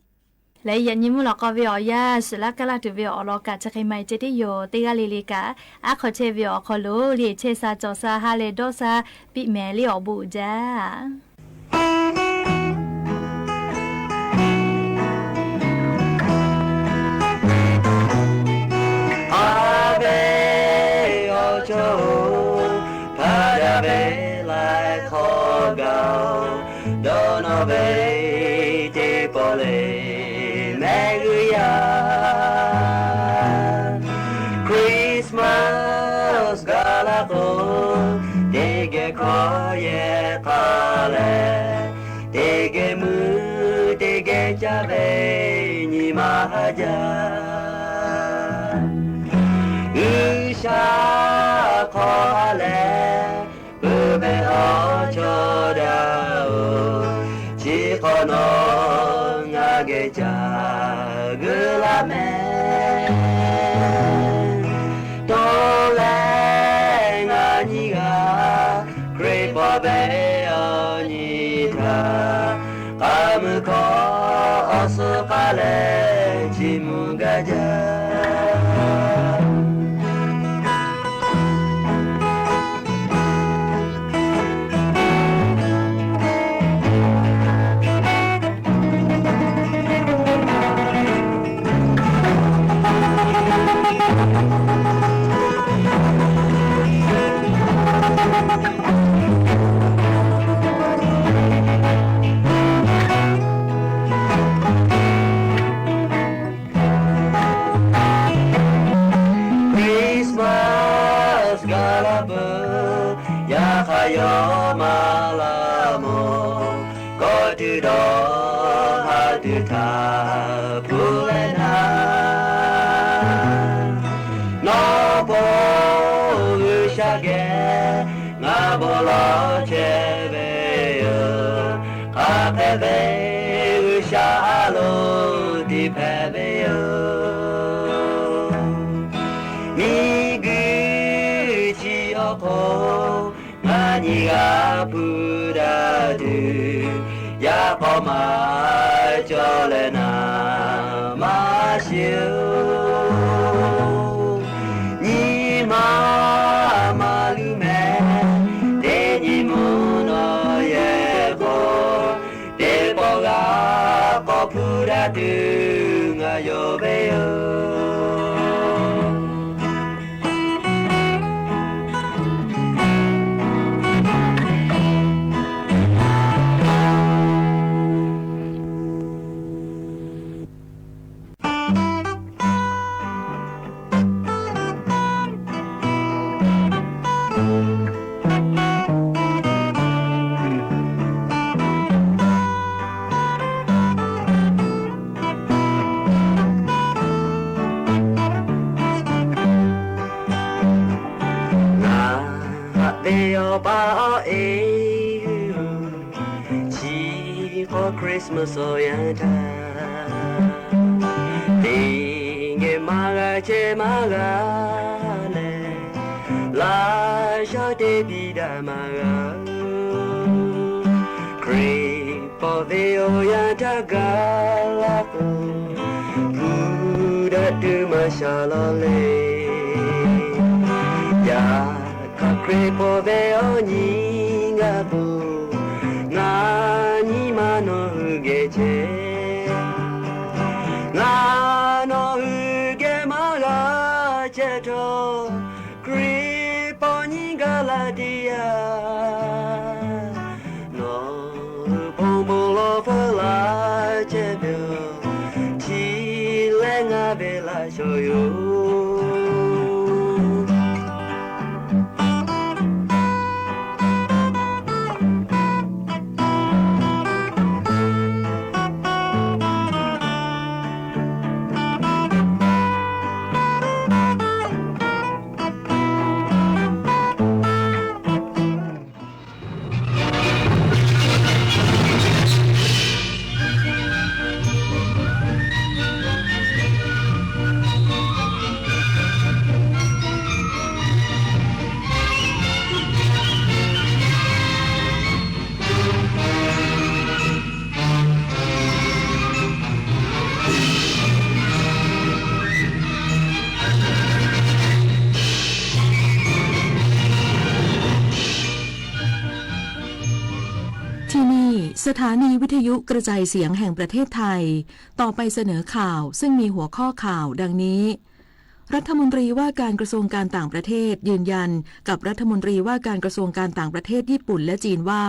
Leh yaꞈ nyi mvuhˇ lawꞈ k'aw ve awˬ yanˇ suhˍ laˇ kaˇ laˇ tuˬ ve awˬ lawn kaꞈ chi hk'e ma e ceh tiˉ yoˬ. Teˇ g'aˇ le le kaꞈ aˉ hk'aw chehˇ ve awˬ hk'aw lo le chehˇ sha cawˬ sha ha leh dawˇ sha piˇ mehˍ le awˬ bon uiˍ jaˇ. A ve awˬ chawˇ-oˬ, hpaˇ daꞈ ve laiˉ hk'awꞈ gaˬ-oˬ, dawˇ nawˇ ve teˇ pawˆ le mehˆ g'uiˇ yaˇ. Christmas gaˬ la k'o, teˇ geh hkawˇ yehˬ hk'a leh, teˇ geh mui teˇ geh caˇ ve nyi ma haˉ jaˇ. G'uiˬsha hk'aw ha leh peuˬ ve awˬ chawˇ daꞈ-oˬ, chi hk'awꞈ nawˉ ngaˬ geh caˇ g'uiˇ laˇ mehˍ. Tawˇ leh ngaˬ nyi g'aˇ Hkriꞈ paw ve awˬ nyi htaꞈ k'a mui hkawˇ awˬ suhˉ k'aˉ leh chi mvuh gaˇ jaˇ. Christmas gaˬ la peuˬ, yaꞈ hk'aˇ yawˇ maˇ laˇ mawˬ. Kawˆ tuˬ dawˇ ha tuˬ htaꞈ hpu leh naˍ, nawˬ paw G'uiˬsha geh ngaˬ bon lawˬ chehˇ ve yoˬ. Hk'aˬ hk'e ve G'uiˬsha a loˍ tiꞈ hpehꞈ ve yoˬ. Miˬguiˬ chi awˬ hk'oˆ ngaˬ nyi g'aˇ hpu daꞈ tuˬ, yaꞈ k'aw maˇ cawˬ leh naˍ maˇ shiˍ-oˬ. Nyi ma maˇ luˬ mehˍ, teˇ nyi mvuhˇ naw yehˬ hk'aw, teˇ pawˆ g'aˇ k'awꞈ hpu daꞈ tuˬ ngaˬ yonˍ ve yoˬ. Ngaˬ haꞈ ve awˬ pa awˬ e chi hk'awꞈ Christmas awˬ yanˇ htaˇ, teˇ geh maˇ g'a chehˇ maˇ g'a leh, laꞈ shaw teˇ piˇ daꞈ maˇ g'a. Hkriꞈ paw ve awˬ yanˇ htaˇ gaˬ la k'o, hpu daꞈ tuˬ maˇ sha law le. Yaꞈ hk'aˇ Hkriꞈ paw ve awˬ nyi g'a k'o, Nyi ma nawˬ hui geh chehˇ. Ngaˬ nawˬ hui geh maˇ g'a chehˇ htawˇ, Hkriꞈ paw nyi gaˇ la teˇ yanˇ, nawˬ hui bon bon lawˬ hpfuhˇ la chehˇ ve, chi leh ngaˬ ve laꞈ shawˍ yoˬ. T ที่นี่ สถานีวิทยุกระจายเสียงแห่งประเทศไทย ต่อไปเสนอข่าวซึ่งมีหัวข้อข่าวดังนี้ รัฐมนตรีว่าการกระทรวงการต่างประเทศยืนยันกับรัฐมนตรีว่าการกระทรวงการต่างประเทศญี่ปุ่นและจีนว่า